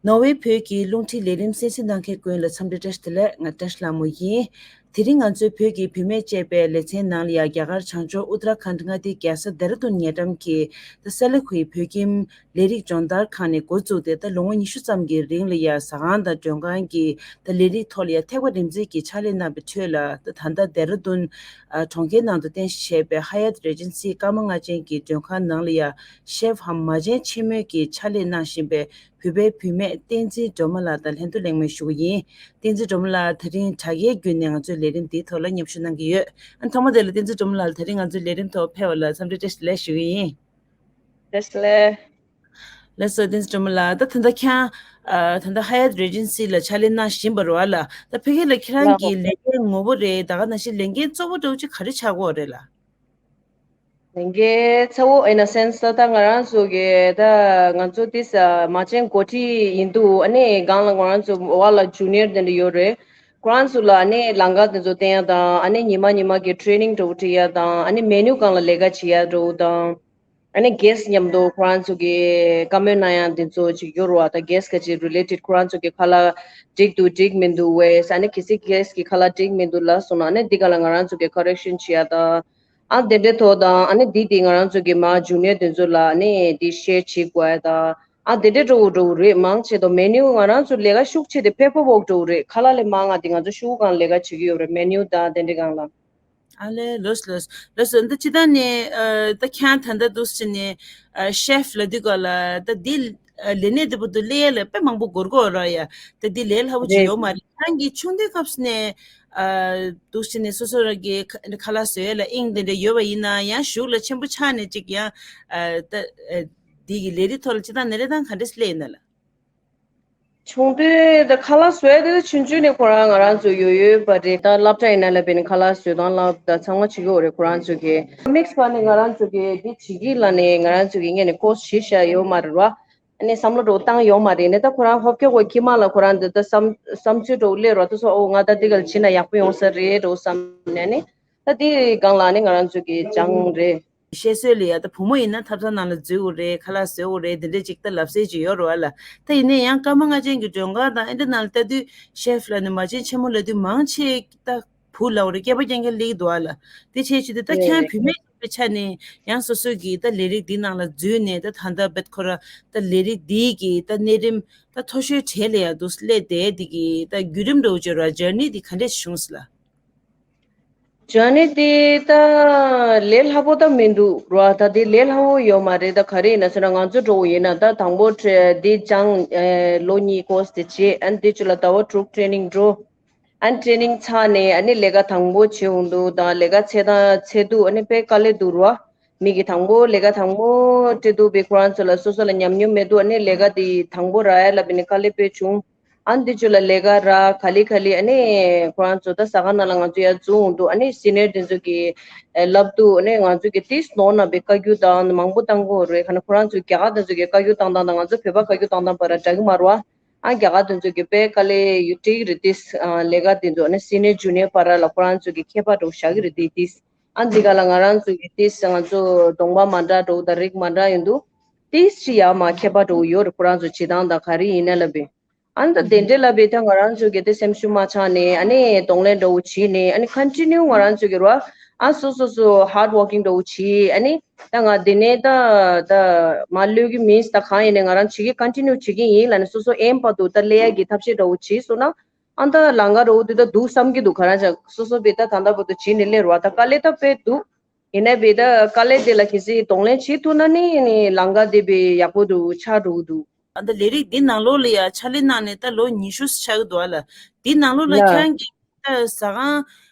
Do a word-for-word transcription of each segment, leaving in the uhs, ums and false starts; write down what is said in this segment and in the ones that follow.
ནོར་ཝེ་བོད་ཀྱི་རླུང་འཕྲིན་ལས་རིམ་གསན་གཟིགས་གནང་མཁན་ཀུན་ལ་འཚམས་འདྲི་བཀྲ་ཤིས་བདེ་ལེགས། ང་བཀྲ་ཤིས་ལྷ་མོ་ཡིན། དེ་རིང་ང་ཚོའི་བོད་ཀྱི་བུད་མེད་ཅེས་པའི་ལེ་ཚན་ནང་ལ་ཡང་རྒྱ་གར་བྱང་ཕྱོགས་ཨུ་ཏྲ་ཁཱན་མངའ་སྡེའི་རྒྱལ་ས་ལྡེ་ར་ལྡུན་ཉེ་འགྲམ་གྱི་ད་སེ་ལ་ཁུའི་བོད་ཁྱིམ་ལས་རིགས་སྦྱོང་བརྡར་ཁང་ནས་འགོ་བཙུགས་ཏེ་ད་ལོ་ངོ་ཉི་ཤུ་ཙམ་གྱི་རིང་ལ་ཡང་ཟ་ཁང་དང་མགྲོན་ཁང་གི་ད་ལས་རིགས་ཐོག་ལ་ཡང་ཐེག་པ་རིམ་འཛེགས་ཀྱི་ཕྱག་ལས་གནང་བའི་ཁྲོད་ལ་ད་ད་ལྟ་ལྡེ་ར་ལྡུན་གྲོང་ཁྱེར་ནང་དུ་རྟེན་གཞི་བྱས་པའི་ཧ་ཡ་ཏི་རེ་ཇེན་སི་ཀརྨ་ལྔ་ཅན་གྱི་མགྲོན་ཁང་ནང་ལ་ཡང་ཤེཕ་འམ་མ་བྱན་ཆེན་མོའི་གི་ཕྱག་ལས་གནང་བཞིན་པའི་བོད་པའི་བུད་མེད་བསྟན་འཛིན་སྒྲོལ་མ་ལགས་དང་ལྷན་དུ་གླེང་མོལ་ཞུ་གི་ཡིན། བསྟན་འཛིན་སྒྲོལ་མ་ལགས་དེ་རིང་དྲ་རྒྱའི་བརྒྱུད་ནས་ང་ཚོའི་ལས་རིམ་འདིའི་ཐོག་ལ་མཉམ་ཞུགས་གནང་གི་ཡོད། ཨ་ཐོག་མ་དེ་ལ་བསྟན་འཛིན་སྒྲོལ་མ་ལགས་དེ་རིང་ང་ཚོའི་ལས་རིམ་ཐོག་ཕེབས་པ་ལ་འཚམས་འདྲི་བཀྲ་ཤིས་བདེ་ལེགས་ཞུ་གི་ཡིན། བཀྲ་ཤིས་བདེ་ལེགས། ལགས་སོ། བསྟན་འཛིན་སྒྲོལ་མ་ལགས། ད་ད་ལྟ་ཁྱེད་རང་ད་ལྟ་ཧ་ཡ་ཏི་རེ་ཇེན་སི་ལ་ཕྱག་ལས་གནང་བཞིན་པ་རེད་བ་ལ། ད་ཕ་གི་ལ་ཁྱེད་རང་གི་ལགས། ལས་འགན་ངོ་བོ་རེད། ད་ག་ནང་བཞིན་ལས་འགན་གཙོ་བོ་འདྲ་བོ་ཅིག་ག་རེ་ཆགས་ཀྱི་ཡོད་རེད་ལགས། ལས་འགན་གཙོ་བོ་in a sense ད་ད་ང་རང་ཚོ་གི་ད་ང་ཚོ་ཏིས་མ་བྱན་འགོ་ཁྲིད་ཡིན་དུས་ཨ་ནི་སྒང་ལ་ང་རང་ཚོ་བ་ལ་ཇུ་ནི་ཡར་དེ་འདྲ་ཡོད་རེད། ཁོ་རང་ཚོ་ལ་ཨ་ནི་ལམ་ཁ་དེ་ཚོ་བསྟན་ཡ་དང་ཨ་ནི་ཉི་མ་ཉི་མ་གི་ཊེ་རེ་ནིང་འདྲ་བོ་ཁྲིད་ཡ་དང་ཨ་ནི་མེ་ནུ་སྒང་ལ་ལས་ཀ་བྱེད་ཡ་འདྲ་བོ་དང་། ཨ་ནི་གྷེ་སི་མཉམ་དུ་ཁོ་རང་ཚོ་གི་བཀའ་མོལ་གནང་ཡ་དེ་ཚོ་ཅིག་ཡོད་རེད་བ། ད་གྷེ་སི་ག་ཅིག་རི་ལེ་ཊེཌ་ཁོ་རང་ཚོ་གི་ཁ་ལག་འགྲིག་འདུག་འགྲིག་མི་འདུག་བས་ཨ་ནི་གལ་སྲིད་གྷེ་སི་གི་ཁ་ལག་འགྲིག་མི་འདུག་ལབ་སོང་ན་ཨ་ནི་འདི་ག་ལ་ང་རང་ཚོ་གི་ཀོ་རེག་ཤན་བྱེད་ཡ་དང་། ཨ་དེ་འདྲའི་ཐོག་དང་ཨ་ནི་འདི་དེ་ང་རང་ཚོ་གི་མ་ཇུ་ནི་ཡར་དེ་ཚོ་ལ་ཨ་ནི་དེ་ཤེར་བྱེད་དགོས་ཡ་དང་། ཨ་དེ་འདྲའི་འདྲ་བོ་འདྲ་བོ་རེད། མང་ཆེ་དང་མེ་ནུ་ང་རང་ཚོ་ལས་ཀ་ཤུགས་ཆེ་དེ་པེ་པར་ཝོག་འདྲ་བོ་རེད། ཁ་ལག་ལས་མང་ང་དེ་ང་ཚོ་ཤུགས་སྒང་ལས་ཀ་བྱེད་ཀྱི་ཡོད་རེད། མེ་ནུ་དང་དེ་འདྲའི་སྒང་ལ། ཨ་ལས། ལགས་ལགས་ལགས་སོ། འདི་སྤྱིར་བཏང་ནས་ཨ་ད་ཁྱེད་རང་ད་ལྟ་འདུག་སེ་བྱས་ནས་ཨ་ཤེཕ་ལབ་དུས་སྒང་ལ་ད་འདི་ཨ་ལས་གནས་འདི་བར་དུ་སླེབས་ཡ་ལ་དཔེ་མང་པོ་འགོར་གྱི་ཡོད་རེད་ཡ། ད་འདི་ལས་སླ་པོ་ཅིག་རེད། ཡོད་མ་རེད། ཁྱེད་རང་གི་ཆུང་དུས་སྐབས་སུ་ནས་ཨ་འདུག་སེ་བྱས་ནས་སོ་སོ་རང་གི་ཁ་ཁ་ལག་བཟོ་ཡ་ལ་དབྱིངས་དེ་འདྲ་ཡོད་པ་ཡིན་ན་ཡང་གཞུག་ལ་ཆེན་པོ་ཆགས་ནས་ཅིག་ཡང་ཨ་ད་ཨ་འདི་གི་ལས་རིགས་ཐོག་ལ་སྤྱིར་བཏང་ནས་སླེབས་སྟངས་ག་འདྲ་སེ་སླེབས་ཡིན་ན་ལགས། ཆུང་དུས་ད་ཁ་ལག་བཟོ་ཡ་དེ་ཆུང་ཆུང་ནས་ཁོ་རང་ང་རང་ཚོ་ཡོད་ཡོད་པ་རེད། ད་སློབ་གྲྭ་ཡིན་ན་ལ་བས་ནས་ཁ་ལག་བཟོ་སྟངས་ལ་ད་ཚང་མ་བྱེད་ཀྱི་ཡོད་རེད། ཁོ་རང་ཚོ་གི་མིག་སི་བར་ནས་ང་རང་ཚོ་གི་འདི་བྱེད་ཀྱི་ལ་ནས་ང་རང་ཚོ་གི་ངས་ནས་ཀོ་སི་བྱེད་བཞག་ཡོད་མ་རེད་བ། ཨ་ནི་བསམ་བློ་འདྲ་བོ་བཏང་ཡོད་མ་རེད། ནས་ད་ཁོ་རང་ཧོབ་ཁྱོག་གོ་ཁྱི་མ་ལ་ཁོ་རང་འདི་ད་བསམ་བསམ་ཚུལ་འདྲ་བོ་སླེབས་རོགས་ད་སོ་ཨོ་ང་ད་འདི་ག་ལ་བྱེད་ན་ཡག་པོ་ཡོང་ས་རེད་འདྲ་བོ་བསམ་ནས་ནི་ད་འདི་སྒང་ལ་ནི་ང་རང་ཚོ་གི་སྦྱངས་རེད། བཤད་སྲོལ་ལ་ཡ་ད་བུ་མོ་ཡིན་ན་ཐབ་ཚང་ནང་ལ་འཛུལ་དགོས་རེད། ཁ་ལག་བཟོ་དགོས་རེད། འདི་འདྲས་ཅིག་ད་ལབ་སྲོལ་ཅིག་ཡོད་རེད་བ་ལ། ད་ཡིན་ན་ཡང་ཀརྨ་ལྔ་ཅན་གྱི་མགྲོན་ཁང་དང་ཨེ་འདྲ་ནང་ལ་ལྟ་དུས་ཤེཕ་ལབ་ནས་མ་བྱན་ཆེན་མོ་ལབ་དུས་མང་ཆེ་ད་བུ་ལབ་དགོས་རེད། སྐྱེས་པ་རྐྱང་རྐྱང་སླེབས་ཀྱི་འདུག་བ་ལ། དེ་བྱས་ཅི་དུས་ད་ཁྱེད་རང་བུད་མེད་ཡིན་པའི་ཆ་ནས་ཡང་སོ་སོ་གི་ད་ལས་རིགས་འདི་ནང་ལ་འཛུལ་ནས་ད་ད་ལྟ་བེད་ཁོ་ར་ད་ལས་རིགས་འདི་གི་ད་གནས་རིམ་ད་མཐོ་ཤོས་གྲས་ལ་ཡ་འདུག་སླེབས་བསྡད་འདི་གི་ད་བརྒྱུད་རིམ་འདྲ་བོ་ཅིག་ར་ཇར་ནི་འདི་ག་འདྲས་བྱུང་སོང་ལ། ཇར་ནི་དེ་ད་ལས་སླ་པོ་ད་མི་འདུག་ར། ད་དེ་ལས་སླ་པོ་ཡོད་མ་རེད། ད་ག་རེ་ཡིན་ན་ཟེར་ན་ང་ཚོ་འདྲ་བོ་ཡིན་ན་ད་དང་པོ་ཁྲ་དེ་སྦྱངས་ཨེ་ལོ་གཉིས་ཀོ་སི་དེ་བྱས། ཨ་ནི་དེ་ཚོ་ལ་ཟླ་བ་དྲུག་ཊེ་རེ་ནིང་འགྲོ། ཨ་ནི་ཊེ་རེ་ནིང་ཚར་ནས་ཨ་ནི་ལས་ཀ་དང་པོ་བྱེད་འོང་འདུག་ད་ལས་ཀ་ཚད་ད་ཚད་འདུག་ཨ་ནི་དཔེ་དཀའ་ལས་འདུག་ར། མི་གི་དང་པོ་ལས་ཀ་དང་པོ་སྤྲད་འདུག་པས་ཁོ་རང་ཚོ་ལ་སོ་སོ་ལ་ཉམས་མྱོང་མེད་འདུག་ཨ་ནི་ལས་ཀ་དེ་དང་པོ་རག་ཡ་ལ་བས་ནི་དཀའ་ལས་དཔེ་བྱུང་། ཨ་ནི་དེ་ཚོ་ལ་ལས་ཀ་རག་ག་ལེ་ག་ལེ་ཨ་ནི་ཁོ་རང་ཚོ་ད་ཟ་ཁང་ནང་ལ་ང་ཚོ་ཡར་འཛུལ་འོང་འདུག་ཨ་ནི་སི་ནི་ཡར་དེ་ཚོ་གི་ལབ་འདུག་ཨ་ནི་ང་ཚོ་གི་ཏིས་ནོར་ན་པའི་བཀའ་བཀྱོན་དང་མང་པོ་བཏང་གི་ཡོད་རེད། ཁ་ན་ཁོ་རང་ཚོ་རྒྱ་གར་དེ་ཚོ་གི་བཀའ་བཀྱོན་བཏང་སྟངས་དང་ང་ཚོ་བོད་པ་བཀའ་བཀྱོན་བཏང་སྟངས་བར་འདྲ་གི་མ་རེད་བ། ཨ་རྒྱ་གར་དེ་ཚོ་གི་དཔེ་དཀའ་ལས་ཡོད་འགྲིག་རེད་དེ། ཨ་ལས་ཀ་དེ་ཚོ་ཨ་ནི་སི་ནི་ཡར་ཇུ་ནི་ཡར་བར་ལ་ཁོ་རང་ཚོ་གི་ཁྱད་པར་འདྲ་བོ་བཞག་གི་རེད་དེ་དེ། ཨ་འདི་ག་ལ་ང་རང་ཚོ་གི་དེ་ང་ཚོ་གདོང་པ་མ་འདྲ་འདྲ་བོ་དང་རིགས་མ་འདྲ་ཡིན་འདུག་དེ་ཅི་ཡ་མ་ཁྱད་པར་འདྲ་བོ་ཡོད་རེད། ཁོ་རང་ཚོ་བྱེད་སྟངས་དང་ག་རེ་ཡིན་ན་ལབ་པས། ཨ་ནི་ད་དེ་འདྲས་ལབ་པས་ད་ང་རང་ཚོ་གི་དེ་སེམས་ཤུགས་མ་ཆག་ནས་ཨ་ནི་གདོང་ལེན་འདྲ་བོ་བྱས་ནས་ཨ་ནི་ཀོན་ཊི་ནིའུ་ང་རང་ཚོ་གི་ར་ཨ་སོ་སོ་སོ་ཧར་ཌི་ཝོར་ཀིང་འདྲ་བོ་བྱས་ཨ་ནི། ད་ང་འདི་ནས་ད་ད་མ་ལུས་ཀྱི་མིན་ད་གང་ཡིན་ནས་ང་རང་བྱེད་ཀྱི་ཀོན་ཊི་ནིའུ་བྱེད་ཀྱི་ཡིན་ལབ་ནས་སོ་སོ་ཨེམ་བར་དུ་ད་སླེབས་ཡ་གི་ཐབས་ཤེས་འདྲ་བོ་བྱས་སོང་ན་ཨ་ད་ལམ་ཁ་འདྲ་བོ་དེ་ད་འདུག་བསམ་གྱི་འདུག་ག་རང་ཅག་སོ་སོ་བས་ད་ད་ལྟ་བར་དུ་བྱས་ནས་སླེབས་རེད་བ། ད་དཀའ་ལས་ད་དཔེ་འདུག་ཡིན་ན་བས་ད་དཀའ་ལས་དེ་ལ་གལ་སྲིད་གདོང་ལེན་བྱེད་ཐུབ་ན་ནི་ནི་ལམ་ཁ་དེ་བས་ཡག་པོ་འདུག་ཆགས་འགྲོ་གི་འདུག་ཨ་ད་ལས་རིགས་འདི་ནང་ལོགས་ལ་ཡ་ཕྱག་ལས་གནང་ནས་ད་ལོ་ཉི་ཤུ་ཆགས་ཀྱི་འདུག་ཨ་ལ། འདི་ནང་ལོགས་ལ་ལ། ཁྱེད་རང་གི་ད་ཟ་ཁང་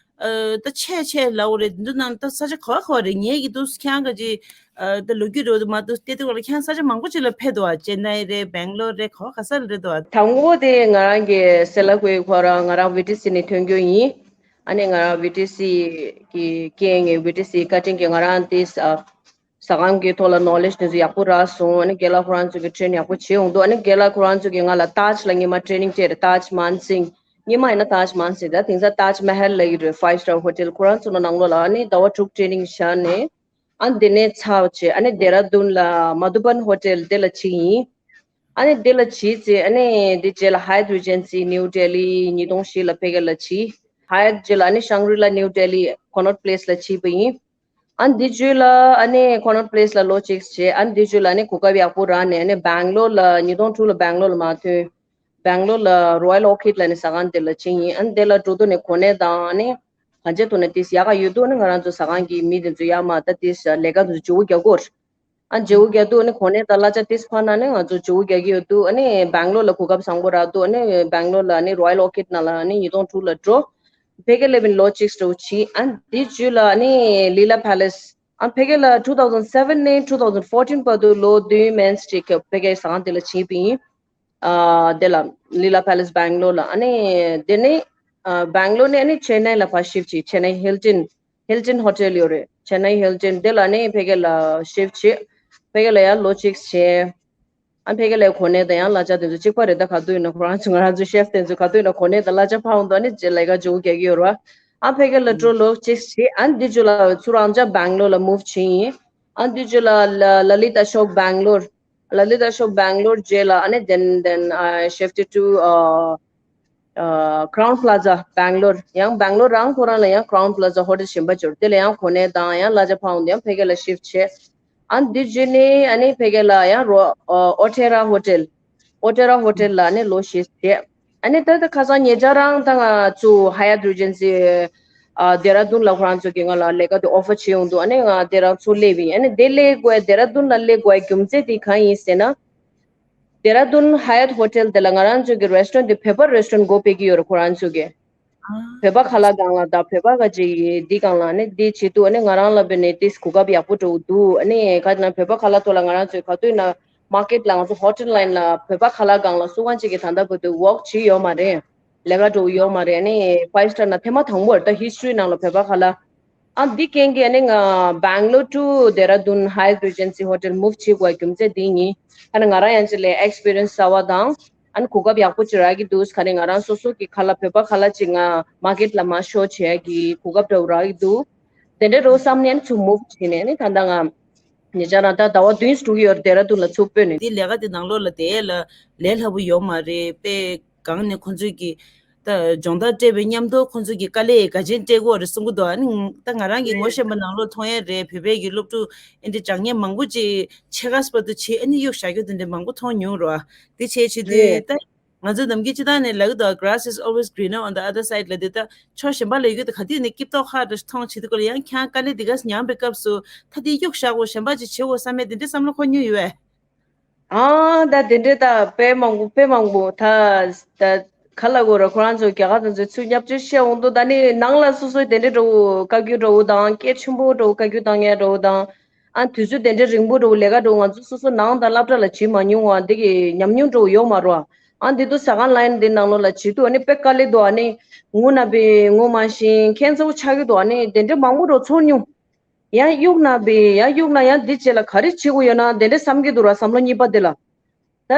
ཨ་ད་ཆེ་ཆེ་ལབ་དགོས་རེད། འདི་ཚོ་ནང་ད་ས་ཆ་ག་བ་ག་བ་རེད། ངེད་ཀྱི་འདུག་ཁྱེད་རང་ག་ཅིག་ཨ་ད་ལོ་རྒྱུས་རོ་དུ་མ་འདུག་བལྟས་དུས་སྒང་ལ་ཁྱེད་རང་ས་ཆ་མང་པོ་ཅིག་ལ་ཕེབས་འདུག་ཨ། ཅེན་ནའི་རེད། སྦེང་ལོར་རེད། ག་བ་ག་ས་ལ་རེད་འདུག་ཨ། དང་པོ་དེ་ང་རང་གི་སེ་ལ་ཁུའི་ཁོ་རང་ང་རང་བི་ཊི་སི་ནས་ཐོན་རྒྱུ་ཡིན། ཨ་ནི་ང་རང་བི་ཊི་སི་གི་རྐྱེན་གྱིས་བི་ཊི་སི་བཀའ་དྲིན་གྱིས་ང་རང་དེ་ས་ཟ་ཁང་གི་ཐོག་ལ་ནོ་ལེཇ་དེ་ཚོ་ཡག་པོ་རག་སོང་། ཨ་ནི་རྒན་ལགས་ཁོ་རང་ཚོ་གི་ཊེན་ཡག་པོ་བྱེད་འོང་འདུག་ཨ་ནི་རྒན་ལགས་ཁོ་རང་ཚོ་གིས་ང་ལ་ཏཱཇ་ལ་སྔོན་མ་ཊེ་རེ་ནིང་སྤྲད་རེད། ཏཱཇ་མན་སིང་། སྔོན་མ་ཡིན་ན་ཏཱཇ་མན་སིང་ད་དེང་སང་ཏཱཇ་མ་ཧལ་ལབ་ཀྱི་རེད། ཕའིབ་སི་ཊར་ཧོ་ཊེལ་ཁོ་རང་ཚོ་ནང་ལོགས་ལ་ཨ་ནི་ཟླ་བ་དྲུག་ཊེ་རེ་ནིང་བཞག་ནས་ཨ་ནི་དེ་ནས་ཚར་བྱས་ཨ་ནི་ལྡེ་ར་ལྡུན་ལ་མ་དྷུ་བན་ཧོ་ཊེལ་དེ་ལ་ཕྱིན་ཡིན། ཨ་ནི་དེ་ལ་ཕྱིན་ཚེ་ཨ་ནི་དེ་རྗེས་ལ་Hyatt Regency New Delhi ཉིས་སྟོང་བཞི་ལ་ཕ་གི་ལ་ཕྱིན། Hyatt རྗེས་ལ་ཨ་ནི་Shangri-La New Delhi Connaught Place ལ་ཕྱིན་པ་ཡིན། ཨ་ནི་དེ་རྗེས་ལ་ཨ་ནི་Connaught Place ལ་ལོ་གཅིག་བྱས། ཨ་ནི་དེ་རྗེས་ལ་ཨ་ནི་གོ་སྐབས་ཡག་པོ་རག་ནས་ཨ་ནི་Bangalore ལ་ཉིས་སྟོང་དྲུག་ལ་Bangalore ལ་མར་ཐོན། Bangalore ལ་Royal Orchid ལ་ནི་ཟ་ཁང་དེ་ལ་ཕྱིན་ཡིན། ཨ་ནི་དེ་ལ་འགྲོ་དུས་ནི་གོ་གནས་དང་ཨ་ནི་གང་ཅི་ཐོག་ནས་ཏིས་ཡག་ག་ཡོད་དུས་ནི་ང་རང་ཚོ་ཟ་ཁང་གི་མི་དེ་ཚོ་ཡག་མ་ད་ཏིས་ལས་ཀ་དེ་ཚོ་བྱེད་དགོས་རྒྱག་གོ། ཨ་ནི་བྱེད་དགོས་རྒྱག་དུས་ནི་གོ་གནས་དང་གླ་ཆ་ཏིས་ཕར་ན་ནི་ང་ཚོ་བྱེད་དགོས་རྒྱག་གི་ཡོད་དུས། ཨ་ནི་Bangalore ལ་གོ་སྐབས་བཟང་པོ་རག་དུས་ཨ་ནི་Bangalore ལ་ཨ་ནི་Royal Orchid ནང་ལ་ཨ་ནི་ཉིས་སྟོང་དྲུག་ལ་འགྲོ། ཕ་གི་ལ་བིན་ལོ་གཅིག་འགྲོ་ཕྱིན། ཨ་ནི་དེ་རྗེས་ལ་ཨ་ནི་Leela Palace ཨ་ཕ་གི་ལ་two thousand seven ནས་two thousand fourteen བར་དུ་ལོ་བདུན་མན་ཅིག་ཕ་གི་ཟ་ཁང་དེ་ལ་ཕྱིན་པ་ཡིན། ཨ་དེ་ལ་Leela Palace Bangalore ལ། ཨ་ནི་དེ་ནས་ཨ་Bangalore ནས་ཨ་ནི་Chennai ལ་ཕར་shift བྱས། Chennai Hilton Hilton Hotel ཡོད་རེད། Chennai Hilton དེ་ལ་ཨ་ནི་ཕ་གི་ལ་shift བྱས། ཕ་གི་ལ་ཡང་ལོ་གཅིག་བྱས། ཨ་ཕ་གི་ལ་གོ་གནས་དང་ཡང་གླ་ཆ་དེ་ཚོ་གཅིག་པ་རེད། ད་ག་དུས་ཡིན་ན་ཁོ་རང་ཚོ་ང་རང་ཚོ་chef དེ་ཚོ་ག་དུས་ཡིན་ན་གོ་གནས་དང་གླ་ཆ་ཕར་འོང་དུས་ཨ་ནི་ལས་ཀ་འཇུག་རྒྱག་གི་ཡོད་རེད་བ། ཨ་ཕ་གི་ལ་འགྲོ་ལོ་གཅིག་བྱས། ཨ་ནི་དེ་རྗེས་ལ་ཚུར་རང་ཅག་Bangalore ལ་move བྱས་ཡིན། ཨ་ནི་དེ་རྗེས་ལ་ལ་Lalitha Ashok Bangalore Lalitha Ashok Bangalore རྗེས་ལ་ཨ་ནི་then then I shifted to uh, uh, Crowne Plaza Bangalore ཡང་Bangalore རང་ཁོ་རང་ལ་ཡང་Crowne Plaza hotel གཞན་པ་འབྱོར། དེ་ལ་ཡང་གོ་གནས་དང་ཡང་གླ་ཆ་ཕར་འོང་དུས་ཡང་ཕ་གི་ལ་shift བྱས། ཨ་ནི་དེ་རྗེས་ནས་ཨ་ནི་ཕ་གི་ལ་ཡང་རོ་ཨ་Oterra Hotel Oterra Hotel ལ་ཨ་ནི་ལོ་བཞི་བྱས། ཨ་ནི་ད་ལྟ་ཁ་སང་ཉེ་ཆར་རང་ད་ང་ཚོ་Hyatt Regency ཨ་Dehradun ལ་ཁོ་རང་ཚོ་གིས་ང་ལ་ལས་ཀ་དེ་offer བྱས་ཡོང་དུས། ཨ་ནི་ང་དེ་རང་ཚུར་སླེབས་ཡིན། ཨ་ནི་དེ་སླེབས་དགོས་Dehradun ལ་སླེབས་དགོས་རྒྱུ་མཚན་དེ་གང་ཡིན་ཟེར་ན། Dehradun Hyatt Hotel དེ་ལ་ང་རང་ཚོ་གི་restaurant དེ་བོད་པ་restaurant སྒོ་ཕྱེ་གི་ཡོད་རེད་ཁོ་རང་ཚོ་གིས། བོད་པ་ཁ་ལག་སྒང་ལ་དང་བོད་པ་ག་ཅིག་ཡིན་འདི་སྒང་ལ་ནི་འདི་བྱེད་དུས་ཨ་ནི་ང་རང་ལ་བས་ནས་ཏིས་གོ་སྐབས་ཡག་པོ་འགྲོ་གི་འདུག་ཨ་ནི་ག་ན་བོད་པ་ཁ་ལག་ཐོག་ལ་ང་རང་ཚོའི་ག་དུས་ན་market ལ་ང་ཚོ་hotel line ལ་བོད་པ་ཁ་ལག་སྒང་ལ་སུ་གང་ཅིག་གིས་ད་ལྟ་བར་དུ་work བྱས་ཡོད་མ་རེད། ལས་ཀ་འགྲོ་གི་ཡོད་མ་རེད། ཨ་ནི་five star ན་ཐེངས་མ་དང་པོ་རེད་ད་history ནང་ལ་བོད་པ་ཁ་ལག་ཨ་འདི་རྐྱེན་གྱིས་ཨ་ནི་ང་Bangalore to Dehradun Hyatt Regency Hotel move བྱེད་དགོས་རྒྱུ་མཚན་འདི་ཡིན། ཨ་ནི་ང་རང་ཡང་ཅིག་ལས་experience གསར་བ་དང་ཨ་ནི་གོ་སྐབས་ཡག་པོ་ཅིག་རག་གི་འདུག་ག་ནི་ང་རང་སོ་སོ་གི་ཁ་ལག་བོད་པ་ཁ་ལག་ཅིག་ང་market ལ་མར་show བྱེད་ཡག་གི་གོ་སྐབས་འདྲ་བོ་རག་གི་འདུག་དེ་འདྲ་རོ་བསམ་ནས་ཨ་ནི་ཚུར་move བྱས་ནས་ཨ་ནི་ད་ལྟ་ང་ཉེ་ཆར་རང་ད་ཟླ་བ་བདུན་ཙམ་འགྲོ་གི་ཡོད་རེད་Dehradun ལ་ཚུར་སྤོས་ནས། འདི་ལས་ཀ་དེ་ནང་ལོགས་ལ་དེ་ལ་ལས་སླ་པོ་ཡོད་མ་རེད་པས། སྒང་ནས་ཁོང་ཚོས་ཀྱི་ད་སྦྱོང་བརྡར་སྤྲད་པའི་མཉམ་དུ་ཁོང་ཚོས་ཀྱི་དཀའ་ལས་ག་ཅན་སྤྲད་དགོས་རེད་གསུང་གི་འདུག་ཨ་ནི་ད་ང་རང་གི་ངོ་ཤེས་པ་ནང་ལོགས་མཐོང་ཡས་རེད། བོད་པའི་གི་སློབ་ཕྲུག་ཨེ་འདྲ་སྦྱང་མཁན་མང་པོ་ཅིག་ཕྱེད་ཀ་བར་དུ་བྱས་ཨ་ནི་གཡུག་བཞག་རྒྱུ་དེ་འདྲ་མང་པོ་མཐོང་མྱོང་རེད། དེ་བྱས་བྱས་དུས་ད་ང་ཚོ་ནམ་རྒྱུན་སྤྱི་བཏང་ནས་ལབ་གི་འདུག Grass is always greener on the other side ལབ་དུས་ད་ཕྱོགས་གཞན་པ་ལ་ཡོད་རྒྱུ་དེ་ག་དུས་ནས་སྐྱིད་ཏོག་ཧ་འདྲ་མཐོང་བྱེད་དུས་སྐོར་ལ་ཡང་ཁྱང་དཀའ་ལས་འདི་ག་མྱངས་པའི་སྐབས་སུ་ད་དེ་གཡུག་བཞག་དགོས་གཞན་པ་ཅིག་བྱེད་དགོས་བསམ་ཡས་དེ་འདྲའི་བསམ་བློ་འཁོར་མྱོང་ཡོད་པས། ཨ་ད་དེ་འདྲའི་ད་དཔེ་མང་པོ་དཔེ་མང་པོ་ད་ད་ག་ལ་གོ་ར་ཁོ་རང་ཚོ་རྒྱ་གར་དང་ཚོ་ཚུར་བརྙས་བཅོས་བཤད་འོང་དུས་ད་ནི་ནང་ལ་སོ་སོའི་དེ་འདྲའི་འདྲ་བོ་བཀའ་བཀྱོན་འདྲ་བོ་དང་སྐད་ཆེན་པོ་འདྲ་བོ་བཀའ་བཀྱོན་བཏང་མཁན་འདྲ་བོ་དང་ཨ་དུས་ཚོད་དེ་འདྲའི་རིང་པོ་འདྲ་བོ་ལས་ཀ་འདྲ་བོ་ང་ཚོ་སོ་སོ་ནང་དང་སློབ་གྲྭ་ལ་བྱེད་མ་མྱོང་བ་འདི་གི་ཉམས་མྱོང་འདྲ་བོ་ཡོད་མ་རེད་བ། ཨ་འདི་དུས་ཟ་ཁང་line འདི་ནང་ལོགས་ལ་བྱེད་དུས་ཨ་ནི་དཔེ་དཀའ་ལས་འདུག་ཨ་ནི་ངུ་ན་བི་ངུ་མ་ཤེས་མཁན་ཚ་བོ་ཆགས་ཀྱི་འདུག་ཨ་ནི་དེ་འདྲའི་མང་པོ་འདྲ་བོ་ཚོར་མྱོང་། ཡང་གཡུག་ན་བི་ཡང་གཡུག་ན་ཡང་འདི་རྗེས་ལ་ག་རེ་བྱེད་དགོས་ཡོད་ན་དེ་འདྲ་བསམ་གྱི་འདུག་ར་བསམ་བློ་གཉིས་པ་དེ་ལ། ད་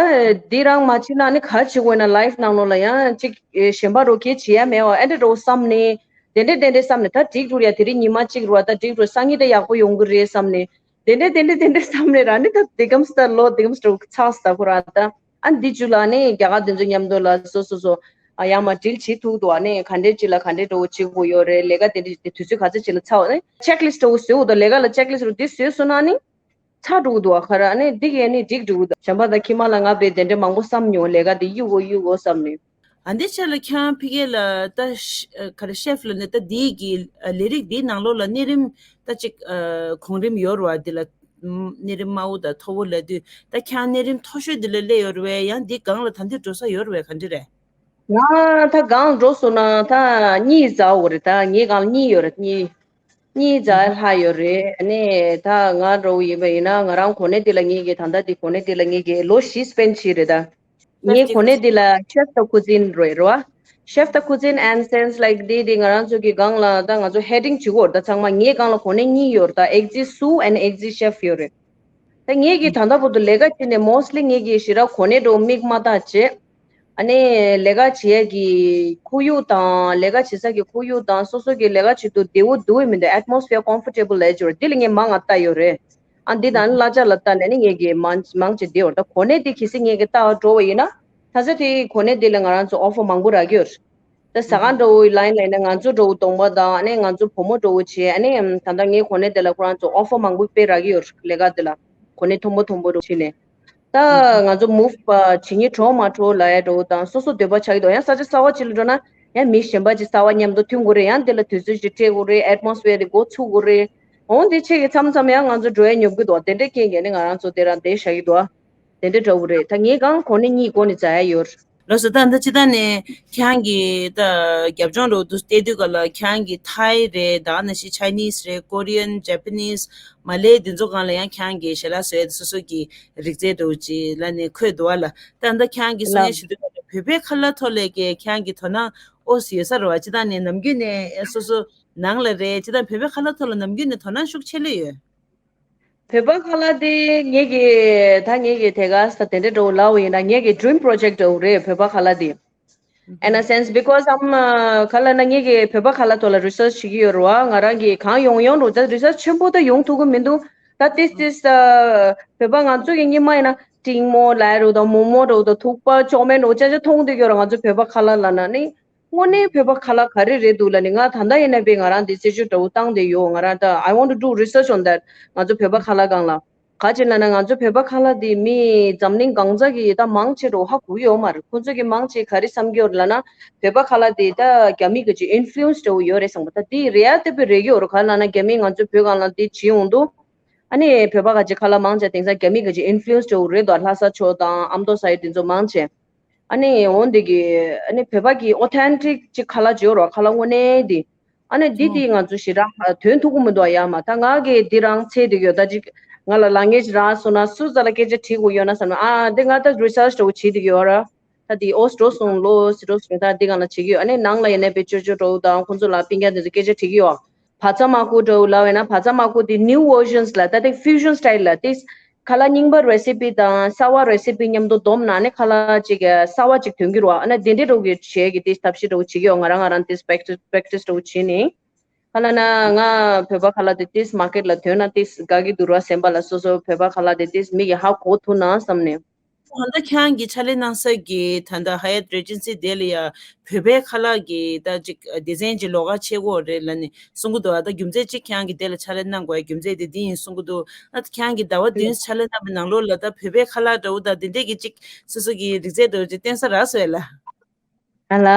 འདི་རང་མ་བྱེད་ན་ནི་ག་རེ་བྱེད་དགོས་ཡོད་ན་life ནང་ལོགས་ལ་ཡང་ཅིག་གཞན་པ་རོ་ཁྱེད་བྱེད་ཡ་མེད་བ་ཨེ་འདྲ་འདྲ་བོ་བསམ་ནས་དེ་འདྲ་དེ་འདྲ་བསམ་ནས་ད་འགྲིག་འགྲོ་ཡ་དེ་རིང་ཉི་མ་གཅིག་རེད་བ་ད་འགྲིག་འགྲོ་སང་ཉིན་ད་ཡག་པོ་ཡོང་གི་རེད་བསམ་ནས་དེ་འདྲ་དེ་འདྲ་དེ་འདྲ་བསམ་ནས་ར་ནི་ད་དེ་གམ་སྟ་ལོ་དེ་གམ་སྟ་ཚགས་སྟ་ཁོ་ར་ད། ཨ་འདི་བཅུ་ལ་ནི་རྒྱ་གར་དེ་ཚོ་མཉམ་དུ་ལ་སོ་སོ་སོ་ཨ་ཡང་མ་དྲིལ་བྱེད་ཐུག་འདུག་ཨ་ནི་ག་འདྲས་ཅི་ལ་ག་འདྲས་འགྲོ་བྱེད་དགོས་ཡོད་རེད། ལས་ཀ་དེ་འདྲས་དེ་དུས་ཚོད་ག་ཚོད་ཅི་ལ་ཚར་བ་ནི་checklist འདྲ་བོ་བཟོས་འདུག་ལས་ཀ་ལ་checklist རུ་དེ་བཟོས་སོང་ན་ནི་ཚར་འགྲོ་གི་འདུག་ཨ་ཁ་ར་ཨ་ནི་འདི་གས་ནི་འགྲིག་འགྲོ་གི་འདུག་གཞན་པ་ད་ཁྱི་མ་ལ་ང་བས་དེ་འདྲས་མང་པོ་བསམ་མྱོང་ལས་ཀ་དེ་གཡུག་གོ་གཡུག་གོ་བསམ་ནས། ཨ་འདི་ཆ་ལ་ཁྱང་ཕི་གེ་ལ་ད་ཤ་ཨ་ག་རེ་chef ལ་ནི་ད་འདི་གི་ཨ་ལས་རིགས་འདིའི་ནང་ལོགས་ལ་གནས་རིམ་ད་ཅིག་ཨ་གོང་རིམ་ཡོད་རེད་བ། འདི་ལ་གནས་རིམ་དམའ་བོ་དང་མཐོ་བོ་ལབ་དུས་ད་ཁྱང་གནས་རིམ་མཐོ་ཤོས་འདི་ལ་སླེབས་ཡོད་རེད་བས། ཡང་འདི་སྒང་ལ་ད་འདི་འགྲོ་ས་ཡོད་རེད་བས། ག་འདྲ་རེད། ང་ད་སྒང་འགྲོ་སོང་ན་ད་གཉིས་རྫ་བོ་རེད། ད་ངའི་སྒང་ལ་གཉིས་ཡོད་རེད། གཉིས་གཉིས་རྫ་ལྷག་ཡོད་རེད། ཨ་ནི་ད་ང་འགྲོ་བོ་ཡིན་པ་ཡིན་ན་ང་རང་གོ་གནས་འདི་ལ་ངེད་ཀྱི་ད་ལྟ་འདི་གོ་གནས་འདི་ལ་ངེད་ཀྱི་ལོ་བཞི་spend བྱས་རེད་ད། ངའི་གོ་གནས་འདི་ལ་chef de cuisine རེད་རེད་བ། Chef de cuisine and sales like འདི་འདི་ང་རང་ཚོ་གི་སྒང་ལ་ད་ང་ཚོ་heading བྱེད་དགོས་རེད། ད་ཚང་མ་ངའི་སྒང་ལ་གོ་གནས་གཉིས་ཡོད་རེད། ད་exec sous and exec chef ཡོད་རེད། ད་ངེད་ཀྱི་ད་ལྟ་བར་དུ་ལས་ཀ་བྱས་ནས་mostly ངེད་ཀྱི་ཞེ་དྲག་གོ་གནས་འདྲ་བོ་མིག་མ་བལྟ་བྱས། ཨ་ནི་ལས་ཀ་བྱེད་ཡས་ཀྱི་ཁོར་ཡུག་དང་ལས་ཀ་བྱེད་ས་ཀྱི་ཁོར་ཡུག་དང་སོ་སོ་གི་ལས་ཀ་བྱེད་དུས་བདེ་བོ་འདུག་མི་འདུག atmosphere comfortable ལས་སྦྱོར་འདི་ལ་ངས་མང་ང་ལྟ་ཡོད་རེད། ཨ་འདི་དང་གླ་ཆ་ལ་ལྟ་ནས་ནི་ངེད་ཀྱི་མང་མང་ཆེ་བསྡད་ཡོད། ད་གོ་གནས་དེ་གལ་སྲིད་ངེད་ཀྱི་ལྟ་བ་འགྲོ་བ་ཡིན་ན་ད་ཆ་དེ་གོ་གནས་དེ་ལ་ང་རང་ཚོ་ཨོ་ཕར་མང་པོ་རག་གི་ཡོད། ད་ཟ་ཁང་འདྲ་བོ་ལ་ཡིན་ལ་ཡིན་ན་ང་ཚོ་འདྲ་བོ་གདོང་པ་དང་ཨ་ནི་ང་ཚོ་བུ་མོ་འདྲ་བོ་བྱས་ཨ་ནི་ད་ལྟ་ངའི་གོ་གནས་དེ་ལ་ཁོ་རང་ཚོ་ཨོ་ཕར་མང་པོ་དཔེ་རག་གི་ཡོད་ལས་ཀ་དེ་ལ་གོ་གནས་མཐོན་པོ་མཐོན་པོ་འདྲ་བོ་བྱས་ནས། ད་ང་ཚོ་མུབ་བྱེད་མཁན་འགྲོ་མ་འགྲོ་ལབ་ཡ་འདྲ་བོ་དང་སོ་སོ་འདོད་པ་ཆགས་ཀྱི་འདུག་ཡང་ས་ཆ་གསར་པ་ཅིག་ལ་འགྲོ་ན་ཡང་མི་གཞན་པ་ཅིག་གསར་པ་མཉམ་དུ་མཐུན་དགོས་རེད། ཡང་དེ་ལ་དུས་ཚོད་ཅིག་སྤྲད་དགོས་རེད། ཨེ་ཊི་མོ་སི་ཕི་ཡར་དེ་མགོ་ཚུགས་དགོས་རེད། འོ་འདི་ཆེད་ཀྱི་མཚམས་མཚམས་ཡང་ང་ཚོ་འགྲོ་ཡ་ཉོབ་ཀྱི་འདུག་དེ་འདྲའི་རྐྱེན་གྱིས་ནི་ང་རང་ཚོ་དེ་རང་བསྡད་བཞག་གི་འདུག་དེ་འདྲ་འདྲ་བོ་རེད། ད་ངས་གང་གོ་གནས་གཉིས་སྒོ་ནས་འཛུལ་ཡ་ཡོད། ལགས་སོ། ད་ད་ཅི་ད་ནས་ཁྱེད་རང་གི་ད་རྒྱབ་ལྗོངས་རོ་དུ་བལྟས་དུས་ག་ལ་ཁྱེད་རང་གི་ཐའི་རེད། ད་ནང་བཞིན་ཆའི་ནིས་རེད། ཀོ་རི་ཡན། ཇེ་པ་ནིས། མ་ལེ་འདི་ཚོ་སྒང་ལ་ཡང་ཁྱེད་རང་གི་ཞལ་ལག་བཟོ་ཡ་དེ་སོ་སོ་གི་རིག་རྩལ་འདྲ་བོ་ཅིག་ལ་ནས་འཁོད་འདུག་བ་ལ། ད་ད་ཁྱེད་རང་གི་གསུང་ཡ་ཞུ་དུས་ག་ལ་བོད་པའི་ཁ་ལག་ཐོག་ལ་གི་ཁྱེད་རང་གི་དོ་སྣང་ཨོ་སི་ཡོད་ས་རེད་བ། ཅི་ད་ནས་ནམ་རྒྱུན་ནས་སོ་སོ་ནང་ལ་རེད། ཅི་ད་བོད་པའི་ཁ་ལག་ཐོག་ལ་ནམ་རྒྱུན་ནས་དོ་སྣང་ཤུགས་ཆེ་ལོས་ཡོད། བོད་པ་ཁ་ལག་དེ་ངེད་ཀྱི་ད་ངེད་ཀྱི་དེ་ག་ས་དེ་འདྲ་འདྲ་བོ་ལབ་པ་ཡིན་ན་ངེད་ཀྱི་ཌི་རིམ་པོ་རོ་ཇེག་འདྲ་བོ་རེད། བོད་པ་ཁ་ལག་དེ། In a sense, because I'm, uh, ག་ལབ་ན་ངེད་ཀྱི་བོད་པ་ཁ་ལག་ཐོག་ལ་རི་སར་ཆི་བྱེད་ཀྱི་ཡོད་རེད་བ། ང་རང་གིས་གང་ཡོང་ཡོང་འགྲོ་ད་རི་སར་ཆི་ཆེན་པོ་ད་ཡོང་ཐུབ་ཀྱི་མི་འདུག་ད་ཏིས་ཏིས་བོད་པ་ང་ཚོ་གི་སྔོན་མ་ཡིན་ན་ཏིང་མོ་ལབ་རེད་དང་མོག་མོག་འདྲ་བོ་དང་ཐུག་པ་ཅོག་མེན་འདྲ་བོ་ཅག་ཅག་མཐོང་བསྡད་ཀྱི་ཡོད་རེད། ང་ཚོ་བོད་པ་ཁ་ལག་ལབ་ན་ནི། དངོས་གནས་བོད་པ་ཁ་ལག་ག་རེ་རེད་འདུག་ལབ་ནས་ང་ད་ལྟ་ཡིན་ན་དཔེ་ང་རང་འདི་རྩད་གཅོད་འདྲ་བོ་བཏང་བསྡད་ཡོད། ང་རང་ད་I want to do research on that. ང་ཚོ་བོད་པ་ཁ་ལག་སྒང་ལ། ག་ཅི་ལབ་ན་ང་ཚོ་བོད་པ་ཁ་ལག་འདི་མི་འཛམ་གླིང་གང་ས་གི་ད་མང་ཆེ་འདྲ་བོ་ཧ་གོ་གི་ཡོད་མ་རེད། ཁོང་ཚོ་གི་མང་ཆེ་ག་རེ་བསམ་གྱི་ཡོད་ལབ་ན་བོད་པ་ཁ་ལག་འདི་ད་རྒྱ་མི་གི་ཅིག་ཨིན་ཕུ་ལུ་ཨེན་སི་འདྲ་བོ་ཡོད་རེད་བསམ་པ། ད་འདི་རེད་ཡ་དེ་དཔེ་རེད་ཀྱི་ཡོད་རེད། ག་ལབ་ན་རྒྱ་མིས་ང་ཚོ་བོད་སྒང་ལ་འདི་བྱེད་ཡོང་དུས། ཨ་ནི་བོད་པ་ག་ཅིག་ཁ་ལག་མང་ཆེ་དེང་སང་རྒྱ་མི་གི་ཅིག་ཨིན་ཕུ་ལུ་ཨེན་སི་འདྲ་བོ་རེད་དོ། ལྷ་ས་ཕྱོགས་དང་ཨ་མདོ་ས་ཡ་དེ་ཚོ་མང་ཆེ། ཨ་ནི་འོ་འདི་གི་ཨ་ནི་བོད་པ་གི་ཨོ་ཐེན་ཊིག་ཅིག་ཁ་ལག་ཅིག་ཡོད་རེད། ཁ་ལག་དངོས་གནས་འདི། ཨ་ནི་འདི་འདི་ང་ཚོ་ཞེ་དྲག་དོན་ཐུག་གི་མི་འདུག་ཡ་མ། ད་ང་གི་འདི་རང་འཚོལ་བསྡད་ཡོད། ད་ཅིག་ང་ལ་ལབ་མཁན་ཅིག་རག་སོང་ན་སུ་ཙམ་ལ་སྐད་ཆ་དྲིས་དགོས་ཡོད་ན་བསམ་ན། ཨ་འདི་ང་ད་རི་སར་ཆི་འདྲ་བོ་བྱེད་བསྡད་ཡོད་ར། ད་འདི་ཨོ་སི་འགྲོ་སོང་ལོ་སི་འགྲོ་སོང་། ད་འདི་སྒང་ལ་བྱེད་ཀྱི་ཡོད། ཨ་ནི་ནང་ལ་ཡིན་ན་དཔེ་ཅོ་ཅོ་འདྲ་བོ་དང་ཁོང་ཚོ་ལ་སྤུན་ཀྱག་དེ་ཚོ་སྐད་ཆ་དྲིས་ཀྱི་ཡོད། བ་ཚྭ་མར་ཁུ་འདྲ་བོ་ལབ་ཡོད་ན་བ་ཚྭ་མར་ཁུ་དེ་ནིའུ་ཝར་ཤན་ལ་ད་དེ་ཕིའུ་ཤན་སི་ཊལ་ལ་དེ། ཁ་ལག་རྙིང་པ་རེ་སི་པི་དང་གསར་པ་རེ་སི་པི་མཉམ་དུ་བསྡོམས་ན་ནི་ཁ་ལག་ཅིག་གསར་པ་ཅིག་ཐོན་གྱི་རེད་བ། ཨ་ན་དེ་འདྲའི་འདྲ་བོ་གི་བྱས་ཀྱི་དེ་ཐབས་ཤེས་འདྲ་བོ་བྱེད་ཀྱི་ཡོད། ང་རང་ང་རང་དེ་པེག་ཊིས་པེག་ཊིས་འདྲ་བོ་བྱེད་ནི། ཁ་ལག་ན་ང་བོད་པ་ཁ་ལག་དེ་དེ་མར་ཀེཊ་ལ་ཐོན་ན་དེ་དགའ་གི་འདུག་ར། སེམས་པ་ལ་སོ་སོ་བོད་པ་ཁ་ལག་དེ་དེ་མི་གི་ཧ་གོ་ཐུབ་ན་བསམ་ནས། ད་ལྟ་ཁྱེད་རང་གིས་ཕྱག་ལས་གནང་ས་གི་ད་ལྟ་ཧ་ཡ་ཊི་རི་ཇེན་སི་དེ་ལ་ཡ་བོད་པའི་ཁ་ལག་གི་ད་ཅིག་སྡེ་ཚན་ཅིག་ལོགས་ཀ་ཕྱེ་དགོས་རེད་ལབ་ནས་གསུང་གི་འདུག་ཨ་ད་རྒྱུ་མཚན་ཅིག་ཁྱེད་རང་གིས་དེ་ལ་ཕྱག་ལས་གནང་དགོས་ཡ་རྒྱུ་མཚན་དེ་འདི་ཡིན་གསུང་གི་འདུག་ཨ་ད་ཁྱེད་རང་གིས་ཟླ་བ་བདུན་ཕྱག་ལས་གནང་བའི་ནང་ལོགས་ལ་ད་བོད་པའི་ཁ་ལག་འདྲ་བོ་ད་དེ་འདྲས་ཀྱི་ཅིག་སོ་སོ་གི་རིག་རྩལ་འདྲ་བོ་ཅིག་བསྟན་ས་རག་སོང་ཡ་ལ། ཨ་ལ།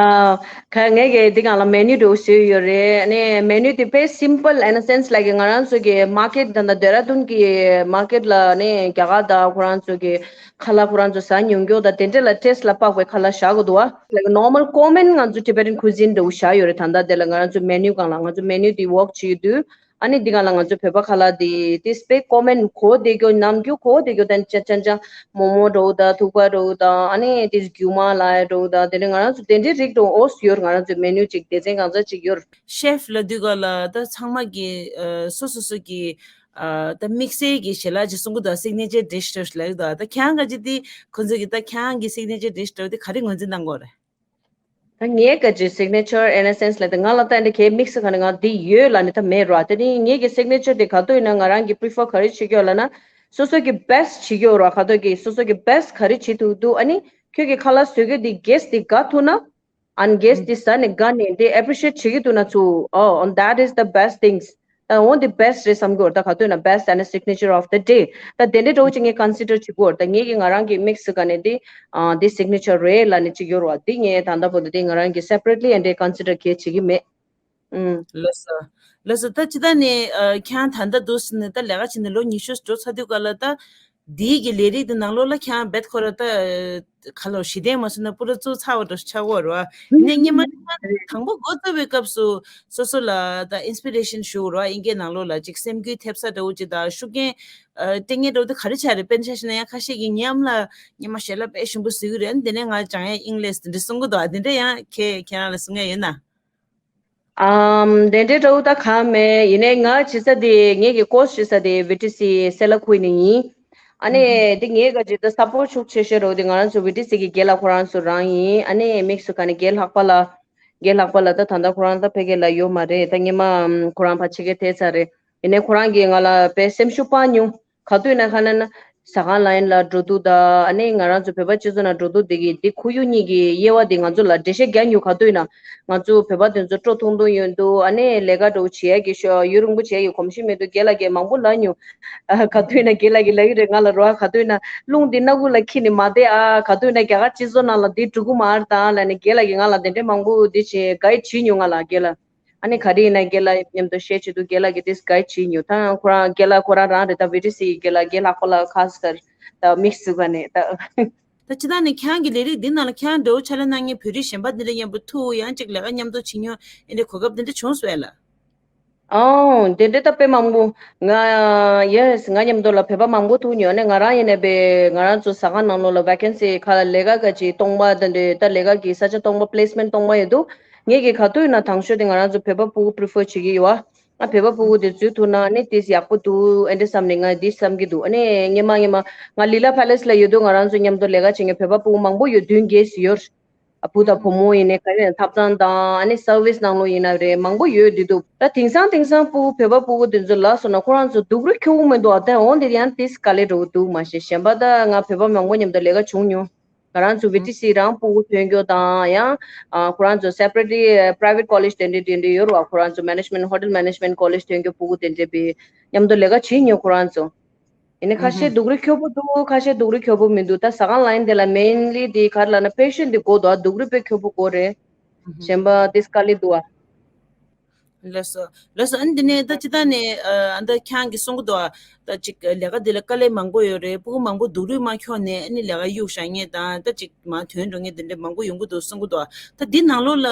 ཁ་ངས་ཀྱི་འདི་སྒང་ལ་མེ་ནུ་འདྲ་བོ་བཟོས་ཡོད་རེད། ཨ་ནི་མེ་ནུ་དེ་དཔེ་སིམ་པལ་ཨིན་ཨ་སེན་སི་ལ་གི་ང་རང་ཚོ་གི་མར་ཀེཊ་ད་ལྟ་ཌེ་ར་ཌུན་གི་མར་ཀེཊ་ལ་ནི་རྒྱ་གར་དང་ཁོ་རང་ཚོ་གི་ཁ་ལག་ཁོ་རང་ཚོ་ཟ་མྱོང་མཁན་དང་དེ་འདྲས་ལ་ཊེ་སི་ཊི་ལ་དཔག་པའི་ཁ་ལག་བཞག་གི་འདུག་བ། ལ་གི་ནོར་མལ་ཀོ་མན་ང་ཚོ་ཊི་བེ་ཊན་ཁུ་ཛིན་འདྲ་བོ་བཞག་ཡོད་རེད། ད་ལྟ་དེ་ལ་ང་རང་ཚོ་མེ་ནུ་སྒང་ལ་ང་ཚོ་མེ་ནུ་དེ་ཝོག་བྱེད་ཀྱི་འདུག་ཨ་ནི་འདི་སྒང་ལ་ང་ཚོ་བོད་པ་ཁ་ལག་འདི་དེ་དཔེ་ཀོ་མན་གོ་བསྡད་རྒྱུ་ནམ་རྒྱུན་གོ་བསྡད་རྒྱུ་དང་ཅ་ཅ་ཅ་མོག་མོག་འདྲ་བོ་དང་ཐུག་པ་འདྲ་བོ་དང་ཨ་ནི་དེ་རྒྱུ་མ་ལ་ཡ་འདྲ་བོ་དང་དེ་ནི་ང་རང་ཚོ་དེ་འདྲའི་རིགས་འདྲ་བོ་ཨོ་སི་ཡོད། ང་རང་ཚོ་མེ་ནུ་ཅིག་སྡེ་ཚན་གང་ཚ་ཅིག་ཡོད། ཤེཕ་ལབ་དུས་སྒང་ལ་ད་ཚང་མ་གི་ཨ་སོ་སོ་སོ་གི་ཨ་ད་དམིགས་བསལ་གྱི་ཞལ་ལག་ཅིག་གསུང་གི་འདུག་སིག་ནེ་ཅར་ཌི་ཤི་འདྲ་བོ་ཞིག་ལབ་ཀྱི་འདུག་ད་ཁྱེད་རང་ག་ཅིག་དེ་ཁོང་ཚོ་གི་ད་ཁྱེད་རང་གི་སིག་ནེ་ཅར་ཌི་ཤི་འདྲ་བོ་དེ་ག་རེ་ངོས་འཛིན་གནང་གི་ཡོད་རེད། ད་ངའི་ག་ཅིག་སིག་ནེ་ཅར་ཨིན་ཨ་སེན་སི་ལ་ད་ང་ལ་ད་འདི་གའི་དམིགས་སུ་ག་ནས་ང་འདི་ཡོད་ལབ་ནས་ད་མེད་ར། དེ་ནི་ངེད་ཀྱི་སིག་ནེ་ཅར་དེ་ག་དུས་ཡིན་ན་ང་རང་གི་པི་རི་ཕར་ག་རེ་བྱེད་ཀྱི་ཡོད་ལབ་ན་སོ་སོ་གི་བེ་སི་ཊི་བྱེད་ཀྱི་ཡོད་ར། ག་དུས་ཀྱི་སོ་སོ་གི་བེ་སི་ཊི་ག་རེ་བྱེད་ཐུབ་འདུག་ཨ་ནི་ཁྱོད་ཀྱི་ཁ་ལག་བཟོ་རྒྱུ་དེ་གེ་སི་དེ་དགའ་ཐུབ་ན་ཨན་གེ་སི་དེ་ཟ་ནས་དགའ་ནས་དེ་ཨེ་པི་རི་ཤི་ཨེཊ་བྱེད་ཀྱི་འདུག་ན་ཚུ། Oh, and that is the best things. ད་འོ་འདི་བེ་སི་ཊི་རེད་བསམ་གྱི་ཡོད། ད་ག་དུས་ན་བེ་སི་ཊི་and the signature of the day. ད་དེ་འདྲའི་འདྲ་བོ་ཅིག་ངས་ཀོན་སི་ཌར་བྱེད་ཀྱི་ཡོད། ད་ངེད་ཀྱི་ང་རང་གི་དམིགས་སུ་ག་ནས་འདི་ཨ་འདི་སིག་ནེ་ཅར་རེད་ལབ་ནས་ཅིག་ཡོད་རེད་བ། འདི་ངས་ད་ལྟ་བར་དུ་འདི་ང་རང་གི་སེ་པ་རེ་ཊི་ལི་ཨེ་འདྲའི་ཀོན་སི་ཌར་གས་བྱེད་ཀྱི་མེད། ཨུམ། ལགས་སོ། ལགས་སོ། ད་ཅི་ད་ནས་ཨ་ཁྱེད་རང་ད་ལྟ་འདུག་ཟེར་ནས་ད་ལས་ཀ་བྱས་ནས་ལོ་ཉི་ཤུ་འགྲོ་ཚར་དུས་སྐབས་ལ་ད་འདིའི་གི་ལས་རིགས་འདི་ནང་ལོགས་ལ་ཁྱེད་རང་རྦད་ཁོ་ར་ད་ག་ལོ་ཞི་བདེ་མ་སོང་ན་པུ་ར་བཙུགས་ཚར་བ་འདྲ་ཆགས་ཀྱི་ཡོད་རེད་བ། ཡིན་ནའི་སྔོན་མ་དང་པོ་འགོ་བཙུགས་པའི་སྐབས་སུ་སོ་སོ་ལ་ད་ཨིན་སི་པི་རེ་ཤན་ཞུ་དགོས་རེད་བ། དབྱིན་སྐད་ནང་ལོགས་ལ་ཅིག་སེམས་འགུལ་ཐེབས་ས་འདྲ་བོ་ཅིག་དང་ཤུགས་རྐྱེན་ཨ་སྤྲད་མཁན་འདྲ་བོ་དེ་ག་རེ་ཆགས་རེད། དཔེར་ན་ཆ་བཞག་ན་ཡང་ཁ་ཤས་ཀྱིས་ངའི་ཨ་མ་ལགས་སྔོན་མ་ཞལ་ལག་དཔེ་ཞིམ་པོ་བཟོ་གི་རེད། ཨ་ནི་དེ་ནས་ང་སྦྱང་ཡ་ཨིན་ལེ་དེ་འདྲ་གསུང་གི་འདུག་ཨ་དེ་འདྲ་ཡང་ཁྱེད་ཁྱེད་རང་ལ་གསུང་ཡ་ཡོད་ན། ཨམ། དེ་འདྲའི་འདྲ་བོ་ད་གང་མེད། ཡིན་ནའི་ང་བྱེད་ས་དེ་ངེད་ཀྱི་ཀོ་སི་བྱེད་ས་དེ་བི་ཊི་སི་སེ་ལ་ཁུལ་ནས་ཡིན། ཨ་ནི་དེ་ངེད་ཀ་ཅིག་ད་སབ་པོར་ཊི་ཤུགས་ཆེ་ཤོས་འདྲ་བོ་དེ་ང་རང་ཚོ་བི་ཊི་སི་གི་རྒན་ལགས་ཁོ་རང་ཚོ་རང་ཡིན། ཨ་ནི་དམིགས་སུ་ག་ནས་རྒན་ལྷག་པ་ལགས། རྒན་ལྷག་པ་ལགས་ད་ད་ལྟ་ཁོ་རང་ད་ཕ་གི་ལ་ཡོད་མ་རེད། ད་སྔོན་མ་ཁོ་རང་ཕར་ཕྱི་རྒྱལ་ཐལ་ཚར་རེད། ཡིན་ནའི་ཁོ་རང་གིས་ང་ལ་དཔེ་སེམས་ཤུགས་སྤར་མྱོང་། ག་དུས་ན་ཁ་ན་ན་ཟ་ཁང་ལ་ཡིན་ལ་འགྲོ་དུས་ད་ཨ་ནི་ང་རང་ཚོ་བོད་པ་སྤྱི་ཚོགས་ནང་འགྲོ་དུས་དེ་གི་དེ་ཁོར་ཡུག་གཉིས་ཀྱི་དབྱེ་བ་དེ་ང་ཚོ་ལ་འགྲེལ་བཤད་རྒྱག་མྱོང་། ག་དུས་ན་ང་ཚོ་བོད་པ་དེ་ཚོ་སྤྲོ་ཐུང་ཐུང་ཡོད་འདུག་ཨ་ནི་ལས་ཀ་འགྲོ་བྱེད་ཡ་གི་ཤོ་ཡུན་རིང་པོ་བྱེད་ཡ་གི་གོམས་གཤིས་མེད་འདུག་རྒན་ལགས་ཀྱིས་མང་པོ་ལབ་མྱོང་། ཨ་ག་དུས་ན་རྒན་ལགས་ཀྱིས་ལབ་ཀྱི་རེད། ང་ལ་རོ་ཨ་ག་དུས་ན་རླུང་འདི་སྣ་ཁུག་ལ་འཁྱེར་ནས་མ་བསྡད་ཨ། ག་དུས་ན་རྒྱ་གར་སྤྱི་ཚོགས་ནང་ལ་འདི་འགྲོ་གི་མ་རེད་ད་ལབ་ནས་རྒན་ལགས་ཀྱིས་ང་ལ་དེ་འདྲའི་མང་པོ་འདི་བྱེད་གའི་བྱེད་མྱོང་། ང་ལ་རྒན་ལགས། ཨ་ནི་ག་རེ་ཡིན་ན་རྒན་ལགས་མཉམ་དུ་བཤད་བྱེད་དུ་རྒན་ལགས་ཀྱིས་དེ་གའི་བྱེད་མྱོང་། ད་ཁོ་རང་རྒན་ལགས་ཁོ་རང་རང་རེད། ད་བི་ཊི་སི་ཡི་རྒན་ལགས་རྒན་ལགས་ཁོ་ལ་ཁ་སར་ད་དམིགས་སུ་བཀར་ནས་ད། ད་ཅི་ད་ནི་ཁྱེད་རང་གི་ལས་རིགས་འདི་ནང་ལ་ཁྱེད་རང་འདྲ་བོ་ཕྱག་ལས་གནང་མཁན་བོད་རིགས་གཞན་པ་འདི་འདྲ་མཉམ་པོ་ཐུག་ཡང་ཅིག་ལས་ཀ་མཉམ་དུ་བྱེད་མྱོང་ཨེ་འདྲ་གོ་སྐབས་འདི་འདྲ་བྱུང་སོང་ཨེ་ལ། ཨོ་དེ་འདྲ་ད་དཔེ་མང་པོ། ང་ཡེས་ང་མཉམ་དུ་ལ་བོད་པ་མང་པོ་ཐུག་མྱོང་། ཨ་ནི་ང་རང་ཡིན་ནའི་བས་ང་རང་ཚོ་ཟ་ཁང་ནང་ལོགས་ལ་ཝེ་ཀན་སི་ཁ་ལ་ལས་ཀ་ག་ཅིག་སྟོང་པ་དེ་འདྲ་ད་ལས་ཀ་གི་ས་ཆ་སྟོང་པ་པི་ལེ་སི་མེན་ཊི་སྟོང་པ་ཡོད་འདུག་ངས་ཀྱི་ག་དུས་ན་དང་ཤོས་དེ་ང་རང་ཚོ་བོད་པ་ཕྲུ་གུ་པི་རི་ཕར་བྱེད་ཀྱི་ཡོད། ཨ་བོད་པ་ཕྲུ་གུ་དེ་འཛུལ་ཐུབ་ན་ནི་དེ་ཡག་པོ་འདུག་ཨེ་འདྲ་བསམ་ནས་ང་འདི་བསམ་གྱི་འདུག་ཨ་ནི་སྔོན་མ་སྔོན་མ་ང་ལི་ལ་ཕེ་ལེ་སི་ལ་ཡོད་དུས་ང་རང་ཚོ་མཉམ་དུ་ལས་ཀ་བྱེད་མཁན་བོད་པ་ཕྲུ་གུ་མང་པོ་ཡོད། བདུན་བརྒྱད་ཙམ་ཡོད། ཨ་བུ་དང་བུ་མོ་ཡིན་ནའི་ག་རེ་ཐབ་ཚང་དང་ཨ་ནི་སར་བིས་ནང་ལོགས་ཡིན་ན་རེད། མང་པོ་ཡོད་འདི་འདུག་ད་དེང་སང་དེང་སང་ཕྲུ་གུ་བོད་པ་ཕྲུ་གུ་དེ་ཚོ་ལ་སོང་ན་ཁོ་རང་ཚོ་སྡུག་རུས་ཁྱོག་པོ་མི་འདུག་ཨ་ད་འོང་དེ་ཡང་དེ་དཀའ་ལས་འགྲོ་གི་འདུག་མ་གཞི་གཞན་པ་ད་ང་བོད་པ་མང་པོ་མཉམ་དུ་ལས་ཀ་བྱུང་མྱོང་། ང་རང་ཚོ་བི་ཊི་སི་རང་ཕྲུ་གུ་ཐོན་རྒྱུ་དང་ཡང་ཨ་ཁོ་རང་ཚོ་སེ་པ་རེ་ཊི་པ་རའི་ཝེ་ཊི་ཀོ་ལེཇ་དེ་འདྲ་དེ་འདྲ་ཡོད་རེད་བ། ཁོ་རང་ཚོ་མེ་ནེ་ཇི་མེན་ཊི་ཧོ་ཊེལ་མེ་ནེ་ཇི་མེན་ཊི་ཀོ་ལེཇ་ཐོན་རྒྱུ་ཕྲུ་གུ་དེ་འདྲ་བི་མཉམ་དུ་ལས་ཀ་བྱེད་མྱོང་ཁོ་རང་ཚོ། ཡིན་ནའི་ཁ་ཤས་སྡུག་རུས་ཁྱོག་པོ་འདུག་ཁ་ཤས་སྡུག་རུས་ཁྱོག་པོ་མི་འདུག་ད་ཟ་ཁང་ལ་ཡིན་དེ་ལ་མེན་ལི་དེ་ག་རེ་ལབ་ན་པེ་ཤན་དེ་དགོས་འདུག་ཨ་སྡུག་རུས་དཔེ་ཁྱོག་པོ་དགོས་རེད། གཞན་པ་དེ་དཀའ་ལས་འདུག་ཨ། ལགས་སོ། ལགས་སོ། ཨ་ནི་འདི་ནས་ད་ཅི་ད་ནས་ཨ་ད་ཁྱེད་རང་གིས་གསུང་གི་འདུག་ཨ། ད་ཅིག་ལས་ཀ་འདི་ལ་དཀའ་ལས་མང་པོ་ཡོད་རེད། ཕྲུ་གུ་མང་པོ་སྡུག་རུས་མ་ཁྱོག་ནས་ཨ་ནི་ལས་ཀ་གཡུག་བཞག་མཁན་དང་ད་ཅིག་མར་ཐོན་འགྲོ་མཁན་དེ་འདྲ་མང་པོ་ཡོང་གི་འདུག་གསུང་གི་འདུག་ཨ། ད་འདི་ནང་ལོགས་ལ་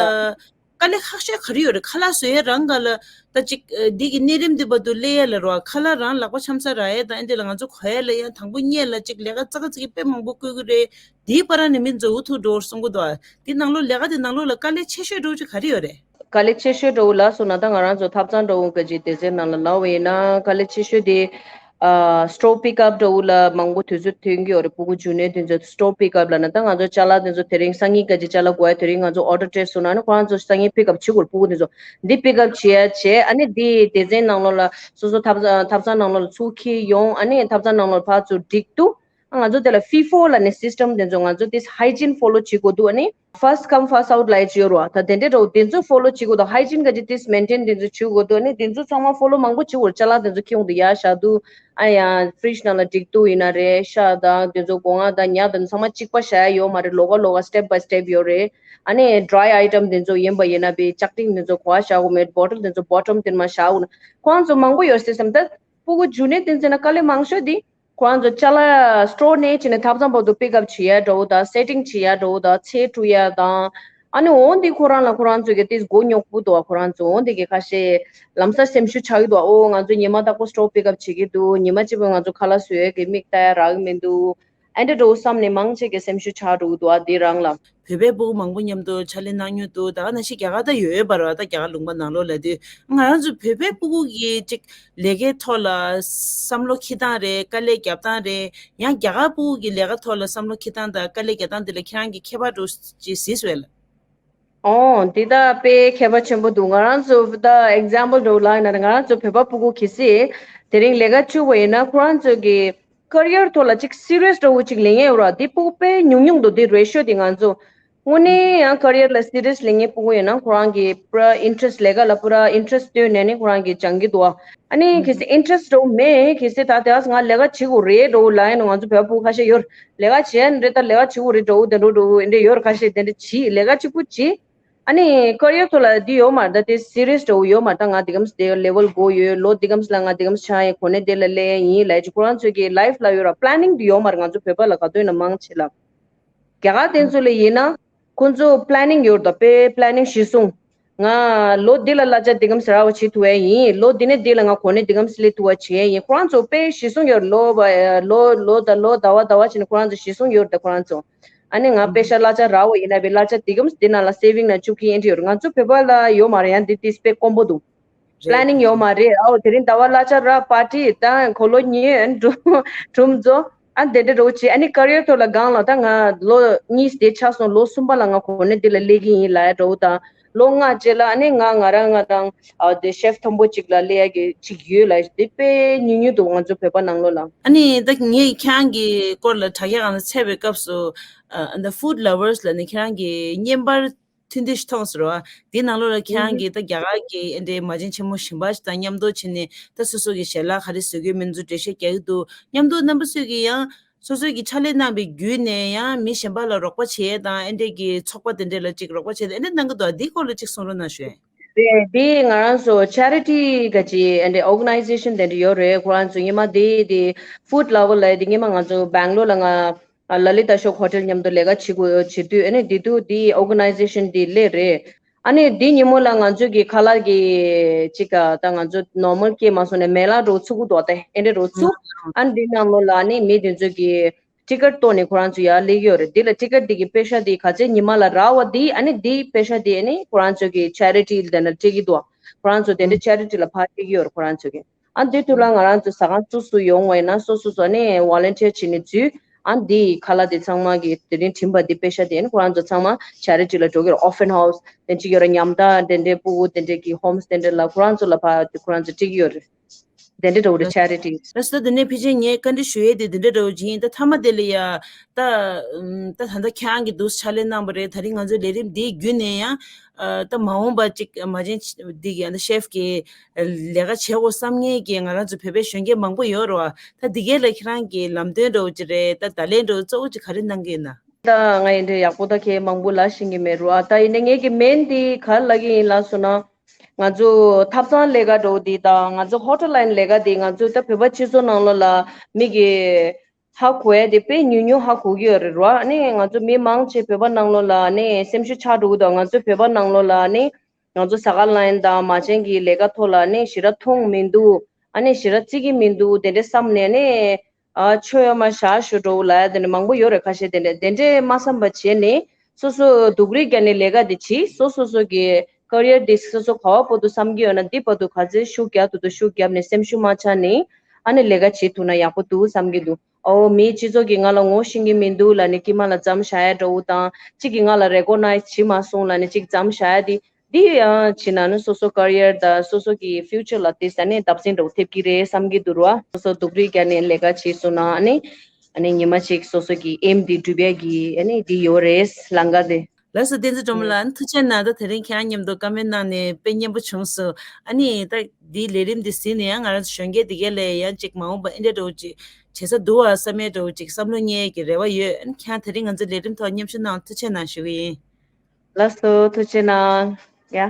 དཀའ་ལས་ཁག་ཤོས་ག་རེ་ཡོད་རེད། ཁ་ལག་བཟོ་ཡས་རང་ག་ལ་ད་ཅིག་འདི་གི་གནས་རིམ་འདི་བར་དུ་སླེབས་ཡས་ལ་རོ་ཁ་ལག་རང་ལག་པ་འཆམ་ས་རག་ཡས་དང་ཨ་འདི་ལ་ང་ཚོ་གོ་ཡས་ལ་ཡང་དང་པོ་གཉེར་ལ་ཅིག་ལས་ཀ་ཙག་ཙིག་དཔེ་མང་པོ་བསྐུལ་གི་རེད། དེའི་བར་ནས་མི་འཛོ་འུ་ཐུག་འགྲོ་གསུང་གི་འདུག་ཨ། འདི་ནང་ལོགས་ལས་ཀ་འདི་ནང་ལོགས་ལ་དཀའ་ལས་ཆེ་ཤོས་འདྲ་བོ་ཅིག་ག་རེ་ཡོད་རེད། དཀའ་ལས་ཆེ་ཤོས་འདྲ་བོ་ལབ་སོང་ན་ད་ང་རང་ཚོ་ཐབ་ཚང་འདྲ་བོ་ག་ཅིག་སྡེ་ཚན་ནང་ལ་ལབ་པ་ཡིན་ན་དཀའ་ལས་ཆེ་ཤོས་དེ་ཨ་སི་ཊོར་པིག་ཨབ་འདྲ་བོ་ལ་མང་པོ་དུས་ཚོད་ཐོན་གྱི་ཡོད་རེད། ཕྲུ་གུ་འཇུ་ནས་དེ་ཚོ་སི་ཊོར་པིག་ཨབ་ལབ་ན་ད་ང་ཚོ་ཅ་ལག་དེ་ཚོ་དེ་རིང་སང་ཉིན་ག་ཅིག་ཅ་ལག་དགོས་ཡ་དེ་རིང་ང་ཚོ་ཨོ་ཌར་སྤྲད་སོང་ན་ཨ་ནི་ཁོ་རང་ཚོ་སང་ཉིན་པིག་ཨབ་བྱེད་དགོས་རེད། ཕྲུ་གུ་དེ་ཚོ་འདི་པིག་ཨབ་བྱེད་ཡ་བྱས་ཨ་ནི་འདི་སྡེ་ཚན་ནང་ལོགས་ལ་སོ་སོ་ཐབ་ཐབ་ཚང་ནང་ལོགས་ལ་ཚུར་འཁྱེར་ཡོང་ཨ་ནི་ཐབ་ཚང་ནང་ལོགས་ཕར་ཚུར་སྒྲིག་དུས། ང་ཚོ་དེ་ལ་ཕི་ཕོ་ལབ་ནས་སི་སི་ཊམ་དེ་ཚོ་ང་ཚོ་དེ་ཧའི་ཇིན་ཕོ་ལོ་བྱེད་དགོས་འདུག་ཨ་ནི་ཕར་སི་ཊི་ཀམ་ཕར་སི་ཊི་ཨའུཊ་ལབ་ཡ་ཅིག་ཡོད་རེད་བ། ད་དེ་འདྲ་འདྲ་བོ་དེ་ཚོ་ཕོ་ལོ་བྱེད་དགོས་འདུག་ཧའི་ཇིན་ག་ཅིག་དེ་མེན་ཊེན་དེ་ཚོ་བྱེད་དགོས་འདུག་ཨ་ནི་དེ་ཚོ་ཚང་མ་ཕོ་ལོ་མང་པོ་བྱེད་དགོས་རེད། ཅ་ལག་དེ་ཚོ་ཁྱེར་ཡོང་དུས་ཡར་བཞག་དུས་ཨ་ཡང་ཕི་རིཇ་ནང་ལ་སྒྲིག་དུས་ཡིན་ན་རེད། ཤ་དང་དེ་ཚོ་སྒོ་ང་དང་ཉ་དང་ཚང་མ་གཅིག་པ་བཞག་ཡ་ཡོད་མ་རེད། ལོགས་ཀ་ལོགས་ཀ་སི་ཊེབ་བྷའི་སི་ཊེབ་ཡོད་རེད། ཨ་ནི་ཌི་རའི་ཨའི་ཊམ་དེ་ཚོ་ཡིན་པ་ཡིན་ན་བི་ལྕགས་ཀྲིན་དེ་ཚོ་གོ་བ་བཞག་དགོས་མེད། བོ་ཊལ་དེ་ཚོ་བོ་ཊམ་དེ་མ་བཞག་དགོས་ན་ཁོང་ཚོ་མང་པོ་ཡོད་སྲིད་བསམ། ད་ཕྲུ་གུ་འཇུ་ནས་དེ་ཚོ་ན་དཀའ་ལས་མང་ཤོས་དེ། ཁོ་རང་ཚོ་ཅ་ལག་སི་ཊོར་ནས་བྱས་ནས་ཐབ་ཚང་བར་དུ་པིག་ཨབ་བྱེད་ཡ་འདྲ་བོ་དང་སེ་ཊིང་བྱེད་ཡ་འདྲ་བོ་དང་ཚེ་བཀྲུ་ཡ་དང་། ཨ་ནི་འོ་འདི་ཁོ་རང་ལ་ཁོ་རང་ཚོ་གི་ཏིས་མགོ་རྙོག་པོ་འདུག་བ། ཁོ་རང་ཚོ་འོ་འདི་གི་ཁ་ཤས་ལམ་སང་སེམས་ཤུགས་ཆག་གི་འདུག་བ། ཨོ་ང་ཚོ་ཉི་མ་རྟག་པར་སི་ཊོར་པིག་ཨབ་བྱེད་ཀྱི་འདུག་ཉི་མ་གཅིག་པོ་ང་ཚོ་ཁ་ལག་བཟོ་ཡ་གི་མིག་ལྟ་ཡ་རག་གི་མི་འདུག་ཨ་འདྲ་འདྲ་བོ་བསམ་ནས་མང་ཆེ་གི་སེམས་ཤུགས་ཆག་འགྲོ་གི་འདུག་བ་འདི་རང་ལ། བོད་པའི་ཕྲུ་གུ་མང་པོ་མཉམ་དུ་ཕྱག་ལས་གནང་མྱོང་འདུག་ད་ག་ནང་བཞིན་རྒྱ་གར་ད་ཡོད་ཡོད་པ་རེད་བ། ད་རྒྱ་གར་ལུང་པ་ནང་ལོགས་ལ་དུས་ང་རང་ཚོ་བོད་པའི་ཕྲུ་གུ་གི་ཅིག་ལས་ཀའི་ཐོག་ལ་བསམ་བློ་འཁྱེར་སྟངས་རེད། དཀའ་ལས་རྒྱབ་སྟངས་རེད། ཡང་རྒྱ་གར་ཕྲུ་གུ་གི་ལས་ཀ་ཐོག་ལ་བསམ་བློ་འཁྱེར་སྟངས་དང་དཀའ་ལས་རྒྱག་སྟངས་དེ་ལ་ཁྱེད་རང་གི་ཁྱད་པར་འདྲ་བོ་ཅིག་གཟིགས་སོང་ལ། ཨོ་འདི་ད་དཔེ་ཁྱད་པར་ཆེན་པོ་འདུག་ང་རང་ཚོ་ད་ཨེག་ཛམ་པལ་འདྲ་བོ་ལབ་ཡིན་ན་ང་རང་ཚོ་བོད་པ་ཕྲུ་གུ་གལ་སྲིད་དེ་རིང་ལས་ཀ་བཅུག་པ་ཡིན་ན་ཁོ་རང་ཚོ་གི་ཀེ་རི་ཡར་ཐོག་ལ་ཅིག་སི་རི་ཡས་འདྲ་བོ་ཅིག་ལེན་ཡས་ཡོད་ར། འདི་ཕྲུ་གུ་དཔེ་ཉུང་ཉུང་འདུག་འདི་རེ་ཤོ་འདི་ང་ཚོ་དངོས་གནས་ཡང་ཀེ་རི་ཡར་ལ་སི་རི་ཡས་ལེན་མཁན་ཕྲུ་གུ་ཡིན་ན་ཁོ་རང་གི་པུ་ར་ཨིན་ཊི་རེ་སི་ཊི་ལས་ཀ་ལ་པུ་ར་ཨིན་ཊི་རེ་སི་ཊི་བཏོན་ནས་ནི་ཁོ་རང་གི་སྦྱང་གི་འདུག་ཨ་ནི་གལ་སྲིད་ཨིན་ཊི་རེ་སི་ཊི་འདྲ་བོ་མེད། གལ་སྲིད་ད་དེ་ང་ལས་ཀ་བྱེད་དགོས་རེད་འདྲ་བོ་ལབ་ཡིན་ན་ང་ཚོ་བོད་པ་ཕྲུ་གུ་ཁ་ཤས་ཡོད་ར། ལས་ཀ་བྱེད་ཡ་ནི་རེད། ད་ལས་ཀ་བྱེད་དགོས་རེད་འདྲ་བོ་དེ་འདྲ་འདྲ་བོ་འདི་འདྲ་ཡོད་ར། ཁ་ཤས་དེ་འདྲ་བྱེད་ལས་ཀ་གཅིག་པུ་བྱེད། ཨ་ནི་ཀེ་རི་ཡར་ཐོག་ལ་འདི་ཡོད་མ་རེད། ད་དེ་སི་རི་ཡས་འདྲ་བོ་ཡོད་མ་རེད། ད་ང་འདི་གམ་སི་དེ་ལེ་ཝལ་དགོས་ཡོད། ལོ་འདི་གམ་སི་ལ་ང་འདི་གམ་སི་ཆགས་ཡིན། གོ་གནས་དེ་ལ་སླེབས་ཡ་ཡིན་ལབ་ཅིག་ཁོ་རང་ཚོའི་གི་ལའིཕ་ལ་ཡོད་ར། པི་ལེ་ནིང་འདི་ཡོད་མ་རེད། ང་ཚོ་བོད་པ་ལ་ག་དུས་ཡིན་ན་མང་ཆེ་ལ། རྒྱ་གར་དེ་ཚོ་ལ་ཡིན་ན་ཁོང་ཚོ་པི་ལེ་ནིང་ཡོད་རེད། ད་དཔེ་པི་ལེ་ནིང་གཞི་བཟུང་། ང་ལོ་འདི་ལ་གླ་ཆ་འདི་གམ་སི་རག་པ་བྱེད་ཐུབ་ཡ་ཡིན། ལོ་འདི་ནས་འདི་ལ་ང་གོ་གནས་འདི་གམ་སི་སླེབས་ཐུབ་པ་བྱེད་ཡ་ཡིན། ཁོ་རང་ཚོ་དཔེ་གཞི་བཟུང་ཡོད་རེད། ལོ་བ་ལོ་ལོ་ད་ལོ་ཟླ་བ་ཟླ་བ་བྱས་ནས་ཁོ་རང་ཚོ་གཞི་བཟུང་ཡོད་རེད། ད་ཁོ་རང་ཚོ་ཨ་ནི་ང་པེ་ཤ་གླ་ཆ་རག་པ་ཡིན་ན་བས་གླ་ཆ་འདི་གམ་སི་འདི་ནང་ལ་སེ་ཝིང་ནང་བཅུག་གི་ཡིན་འདྲ་ཡོད་རེད། ང་ཚོ་བོད་པ་ལ་ཡོད་མ་རེད། ཡང་འདི་ཏིས་དཔེ་དཀོན་པོ་འདུག་པི་ལེ་ནིང་ཡོད་མ་རེད། ཨའོ་དེ་རིང་ཟླ་བ་གླ་ཆ་རག་པར་ཊི་དང་གོ་ལོ་ཉོས་གྲུམ་གྲུམ་ཚོ་ཨ་དེ་འདྲ་འདྲ་བོ་བྱེད། ཨ་ནི་ཀེ་རི་ཡར་ཐོག་ལ་སྒང་ལ་ད་ང་ལོ་གཉིས་དེ་ཆགས་སོང་། ལོ་གསུམ་པ་ལ་ང་གོ་གནས་འདི་ལ་སླེབས་ཀྱི་ཡིན་ལབ་ཡ་འདྲ་བོ་དང་ ལོ་ལྔ་རྗེས་ལ་ཨ་ནི་ང་ང་རང་ང་རང་ཨ་དེ་ཤེཕ་མཐོན་པོ་ཅིག་ལ་སླེབས་ཡ་གི་ཅིག་ཡོད་ལ། དེ་དཔེ་ཉུང་ཉུང་འདུག་ང་ཚོ་བོད་པ་ནང་ལོགས་ལ། ཨ་ནི་ད་ངས་ཁྱེད་རང་གི་སྐོར་ལ་དྲ་རྒྱ་སྒང་ལ་འཚོལ་བའི་སྐབས་སུ་ཨ་ད་ཧྥུཌ་ལ་ཝར་སི་ལབ་ནས་ཁྱེད་རང་གི་བརྙན་པར་ཐུང་ཐུང་ཞིག་མཐོང་སོང་ར། དེའི་ནང་ལོགས་ལ་ཁྱེད་རང་གིས་ད་རྒྱ་གར་གྱི་ཨེ་འདྲའི་མ་བྱན་ཆེན་མོ་གཞན་པ་ཞིག་དང་མཉམ་དུ་བྱས་ནས་ད་སོ་སོ་གི་ཞལ་ལག་ག་རེ་བཟོ་གི་ཡོད་མེད་ཚོ་འགྲེལ་བཤད་རྒྱག་གི་འདུག་མཉམ་དུ་རྣམ་པ་ཚོས་ཀྱིས་ཡང་སོ་སོ་གི་ཕྱག་ལས་གནང་བའི་བརྒྱུད་ནས་ཡང་མི་གཞན་པ་ལ་རོགས་པ་བྱེད་ཡས་དང་ཨེ་འདྲའི་གི་ཚོགས་པ་དེ་འདྲས་ལ་ཅིག་རོགས་པ་བྱེད་ཡས་ཨེ་འདྲས་གནང་གི་འདུག་འདིའི་སྐོར་ལ་ཅིག་གསུང་རོགས་གནང་ཞུ། དེ་དེ་ང་རང་ཚོ་ཆེ་རི་ཊི་ག་ཅིག་ཨེ་འདྲའི་ཨོར་ག་ནའི་ཛེ་ཤན་དེ་འདྲ་ཡོད་རེད། ཁོ་རང་ཚོ་སྔོན་མ་དེ་དེ་ཧྥུཌ་ལ་ཝར་སི་ལབ་ཡས་དེ་སྔོན་མ་ང་ཚོ་སྦེང་ལོར་ལ་ང་ཨ་ལ་ལི་ཏ་ཤོག་ཧོ་ཊེལ་མཉམ་དུ་ལས་ཀ་བྱེད་དགོས་བྱེད་དུས་ཨ་ནི་དེ་དུས་དེའི་ཨོར་ག་ནའི་ཛེ་ཤན་དེ་སླེབས་རེད། ཨ་ནི་དེ་ཉིན་མོ་ལ་ང་ཚོ་གི་ཁ་ལག་གི་ཅིག་ག་ད་ང་ཚོ་ནོར་མལ་སྐྱེལ་མ་སོང་ནས་མེ་ལག་རུ་ཚུགས་དགོས་ཏེ་ཨེ་འདྲ་རུ་ཚུགས། ཨ་ནི་དེ་ནང་ལོགས་ལ་ཨ་ནི་མི་དེ་ཚོ་གི་ཊི་ཀེ་ཊི་བཏོན་ནས་ཁོ་རང་ཚོ་ཡར་སླེབས་ཀྱི་ཡོད་རེད། དེ་ལ་ཊི་ཀེ་ཊི་དེ་གི་པེ་ཤ་དེ་ག་ཚད་ཉི་མ་ལ་རག་པ་དེ་ཨ་ནི་དེའི་པེ་ཤ་དེ་ཨ་ནི་ཁོ་རང་ཚོ་གི་ཆེ་རི་ཊི་དེ་ན་སྤྲད་ཀྱི་འདུག་ཁོ་རང་ཚོ་དེ་འདྲ་ཆེ་རི་ཊི་ལ་ཕར་སྤྲད་ཀྱི་ཡོད་རེད་ཁོ་རང་ཚོ་གི། ཨ་དེ་དུས་ལ་ང་རང་ཚོ་ཟ་ཁང་སོ་སོ་ཡོང་བ་ཡིན་ན་སོ་སོ་སོ་ནས་ཝོ་ལན་ཊི་ཡར་བྱས་ནས་འཛུལ། ཨ་འདི་ཁ་ལག་དེ་ཚང་མ་གི་དེ་རིང་བྲིན་པ་འདི་པེ་ཤ་དེ་ཨ་ནི་ཁོ་རང་ཚོ་ཚང་མ་ཆེ་རི་ཊི་ལ་འགྲོ་གི་རེད། ཨོར་ཕན་ཧའུ་སི་དེ་འདྲ་ཅིག་ཡོད་རེད། ཉམ་ཐག་དེ་འདྲའི་ཕྲུ་གུ་དེ་འདྲའི་གི་ཧོམ་སི་དེ་འདྲ་ལ་ཁོ་རང་ཚོ་ལ་ཕར་དེ་ཁོ་རང་ཚོ་སྤྲད་ཀྱི་ཡོད་རེད། དེ་འདྲ་འདྲ་བོ་རེད་ཆེ་རི་ཊི། ལགས་སོ། ད་དེ་ནས་ཕལ་ཆེར་ངས་བཀའ་འདྲི་ཞུ་ཡས་དེ་དེ་འདྲ་འདྲ་བོ་ཅིག་ཡིན། ད་མཐའ་མ་དེ་ལ་ཡ་ད་ཨམ་ད་ད་ལྟ་ཁྱེད་རང་གིས་འདུག་ཕྱག་ལས་གནང་བ་རེད། ད་རིང་ང་ཚོའི་ལས་རིམ་འདིའི་བརྒྱུད་ནས་ཡང་ཨ་ད་མ་འོངས་པ་ཅིག་མ་བྱན་འདི་གི་ཨ་ད་ཤེཕ་གི་ལས་ཀ་བྱེད་དགོས་བསམ་མཁན་གྱི་ང་རང་ཚོ་བོད་པའི་གཞོན་སྐྱེས་མང་པོ་ཡོད་རེད་བ། ད་འདི་གའི་ལ་ཁྱེད་རང་གི་ལམ་སྟོན་འདྲ་བོ་ཅིག་རེད། ད་བརྡ་ལན་འདྲ་བོ་གཙོ་བོ་ཅིག་ག་རེ་གནང་གི་ཡོད་ན། ད་ང་ཡིན་དུས་ཡག་པོ་ད་ཁྱེད་མང་པོ་ལབ་ཤེས་ཀྱི་མེད་རེད་བ། ད་ཡིན་ནའི་ངེད་ཀྱི་མེན་འདི་ག་རེ་ལབ་ཀྱི་ཡིན་ལབ་སོང་ན། ང་ཚོ་ཐབ་ཚང་ལས་ཀ་འདྲ་བོ་འདི་དང་ང་ཚོ་ཧོ་ཊེལ་ལའིན་ལས་ཀ་འདི་ང་ཚོ་ད་བོད་པ་སྤྱི་ཚོགས་ནང་ལོགས་ལ་མི་གི་ཧ་གོ་ཡ་དེ་དཔེ་ཉུང་ཉུང་ཧ་གོ་གི་ཡོད་རེད་ར། ཨ་ནི་ང་ཚོ་མི་མང་ཆེ་བོད་པ་ནང་ལོགས་ལ་ཨ་ནི་སེམས་ཤུགས་ཆག་འགྲོ་གི་འདུག་ང་ཚོ་བོད་པ་ནང་ལོགས་ལ་ཨ་ནི་ང་ཚོ་ཟ་ཁང་ལའིན་དང་མ་བྱན་གྱི་ལས་ཀ་ཐོག་ལ་ཨ་ནི་ཞེ་དྲག་མཐོང་མི་འདུག་ཨ་ནི་ཞེ་དྲག་བརྩི་གི་མི་འདུག་དེ་འདྲ་བསམ་ནས་ཨ་ནི་ཨ་ཆོ་ཡོད་མ་བཞག་ཞུ་འགྲོ་ལ་དེ་འདྲ་མང་པོ་ཡོད་རེད། ཁ་ཤས་དེ་འདྲ་དེ་འདྲ་མ་བསམ་པ་བྱས་ནས་སོ་སོ་སྡུག་རུས་བརྒྱབ་ནས་ལས་ཀ་དེ་བྱེད། སོ་སོ་སོ་གི་ཀེ་རི་ཡར་དེ་སོ་སོ་ག་བ་བར་དུ་བསམ་གྱི་ཡོད་ན་དེ་བར་དུ་ག་ཚོད་ཤུགས་རྒྱག་ཐུབ་ཐུབ་ཤུགས་རྒྱབ་ནས་སེམས་ཤུགས་མ་ཆག་ནས་ཨ་ནི་ལས་ཀ་བྱེད་ཐུབ་ན་ཡག་པོ་འདུག་བསམ་གྱི་འདུག་ཨོ་མིའི་སྤྱི་ཚོགས་ཀྱིས་ང་ལ་ངོ་ཤེས་ཀྱི་མི་འདུག་ལབ་ནས་དཀྱིལ་མ་ལ་མཚམས་བཞག་ཡ་འདྲ་བོ་དང་གཅིག་གིས་ང་ལ་རེ་ཀོ་ནའིཛ་བྱེད་མ་སོང་ལབ་ནས་གཅིག་མཚམས་བཞག་ཡ་དེ། འདི་ཡང་བྱས་ན་ནི་སོ་སོ་ཀེ་རི་ཡར་དང་སོ་སོ་གི་ཕིའུ་ཅར་ལ་དེ་ས་ནས་བརྡབ་གསིག་འདྲ་བོ་ཐེབས་ཀྱི་རེད་བསམ་གྱི་འདུག་ར། སོ་སོ་སྡུག་རུས་བརྒྱབ་ནས་ལས་ཀ་བྱས་སོང་ན་ཨ་ནི་ཨ་ནི་ཉི་མ་གཅིག་སོ་སོ་གི་ཨེམ་འདི་འགྲུབ་ཡ་གི་ཨ་ནི་འདི་ཡོད་རེད་ལམ་ཁ་དེ། ལགས་སོ། བསྟན་འཛིན་སྒྲོལ་མ་ལགས་ཐུགས་རྗེ་གནང་། ད་དེ་རིང་ཁྱེད་རང་མཉམ་དུ་བཀའ་མོལ་གནང་ནས་དཔེ་སྙན་པོ་བྱུང་སོང་། ཨ་ནི་ད་འདིའི་ལས་རིམ་འདི་གཟིགས་ནས་ཡང་ང་རང་ཚོ་གཞོན་སྐྱེས་འདི་གའི་ལ་ཡང་ཅིག་མ་འོངས་པ་འདི་འདྲ་འདྲ་བོ་ཅིག་བྱེད་ས་འདུག་བ་བསམ་ཡས་འདྲ་བོ་ཅིག་བསམ་བློ་རྙེད་ཡས་ཀྱི་རེ་བ་ཡོད། ཨ་ནི་ཁྱེད་རང་དེ་རིང་ང་ཚོའི་ལས་རིམ་ཐོག་མཉམ་ཞུགས་གནང་ཐུགས་རྗེ་གནང་ཞུ་གི་ཡིན། ལགས་སོ། ཐུགས་རྗེ་གནང་། ཡ།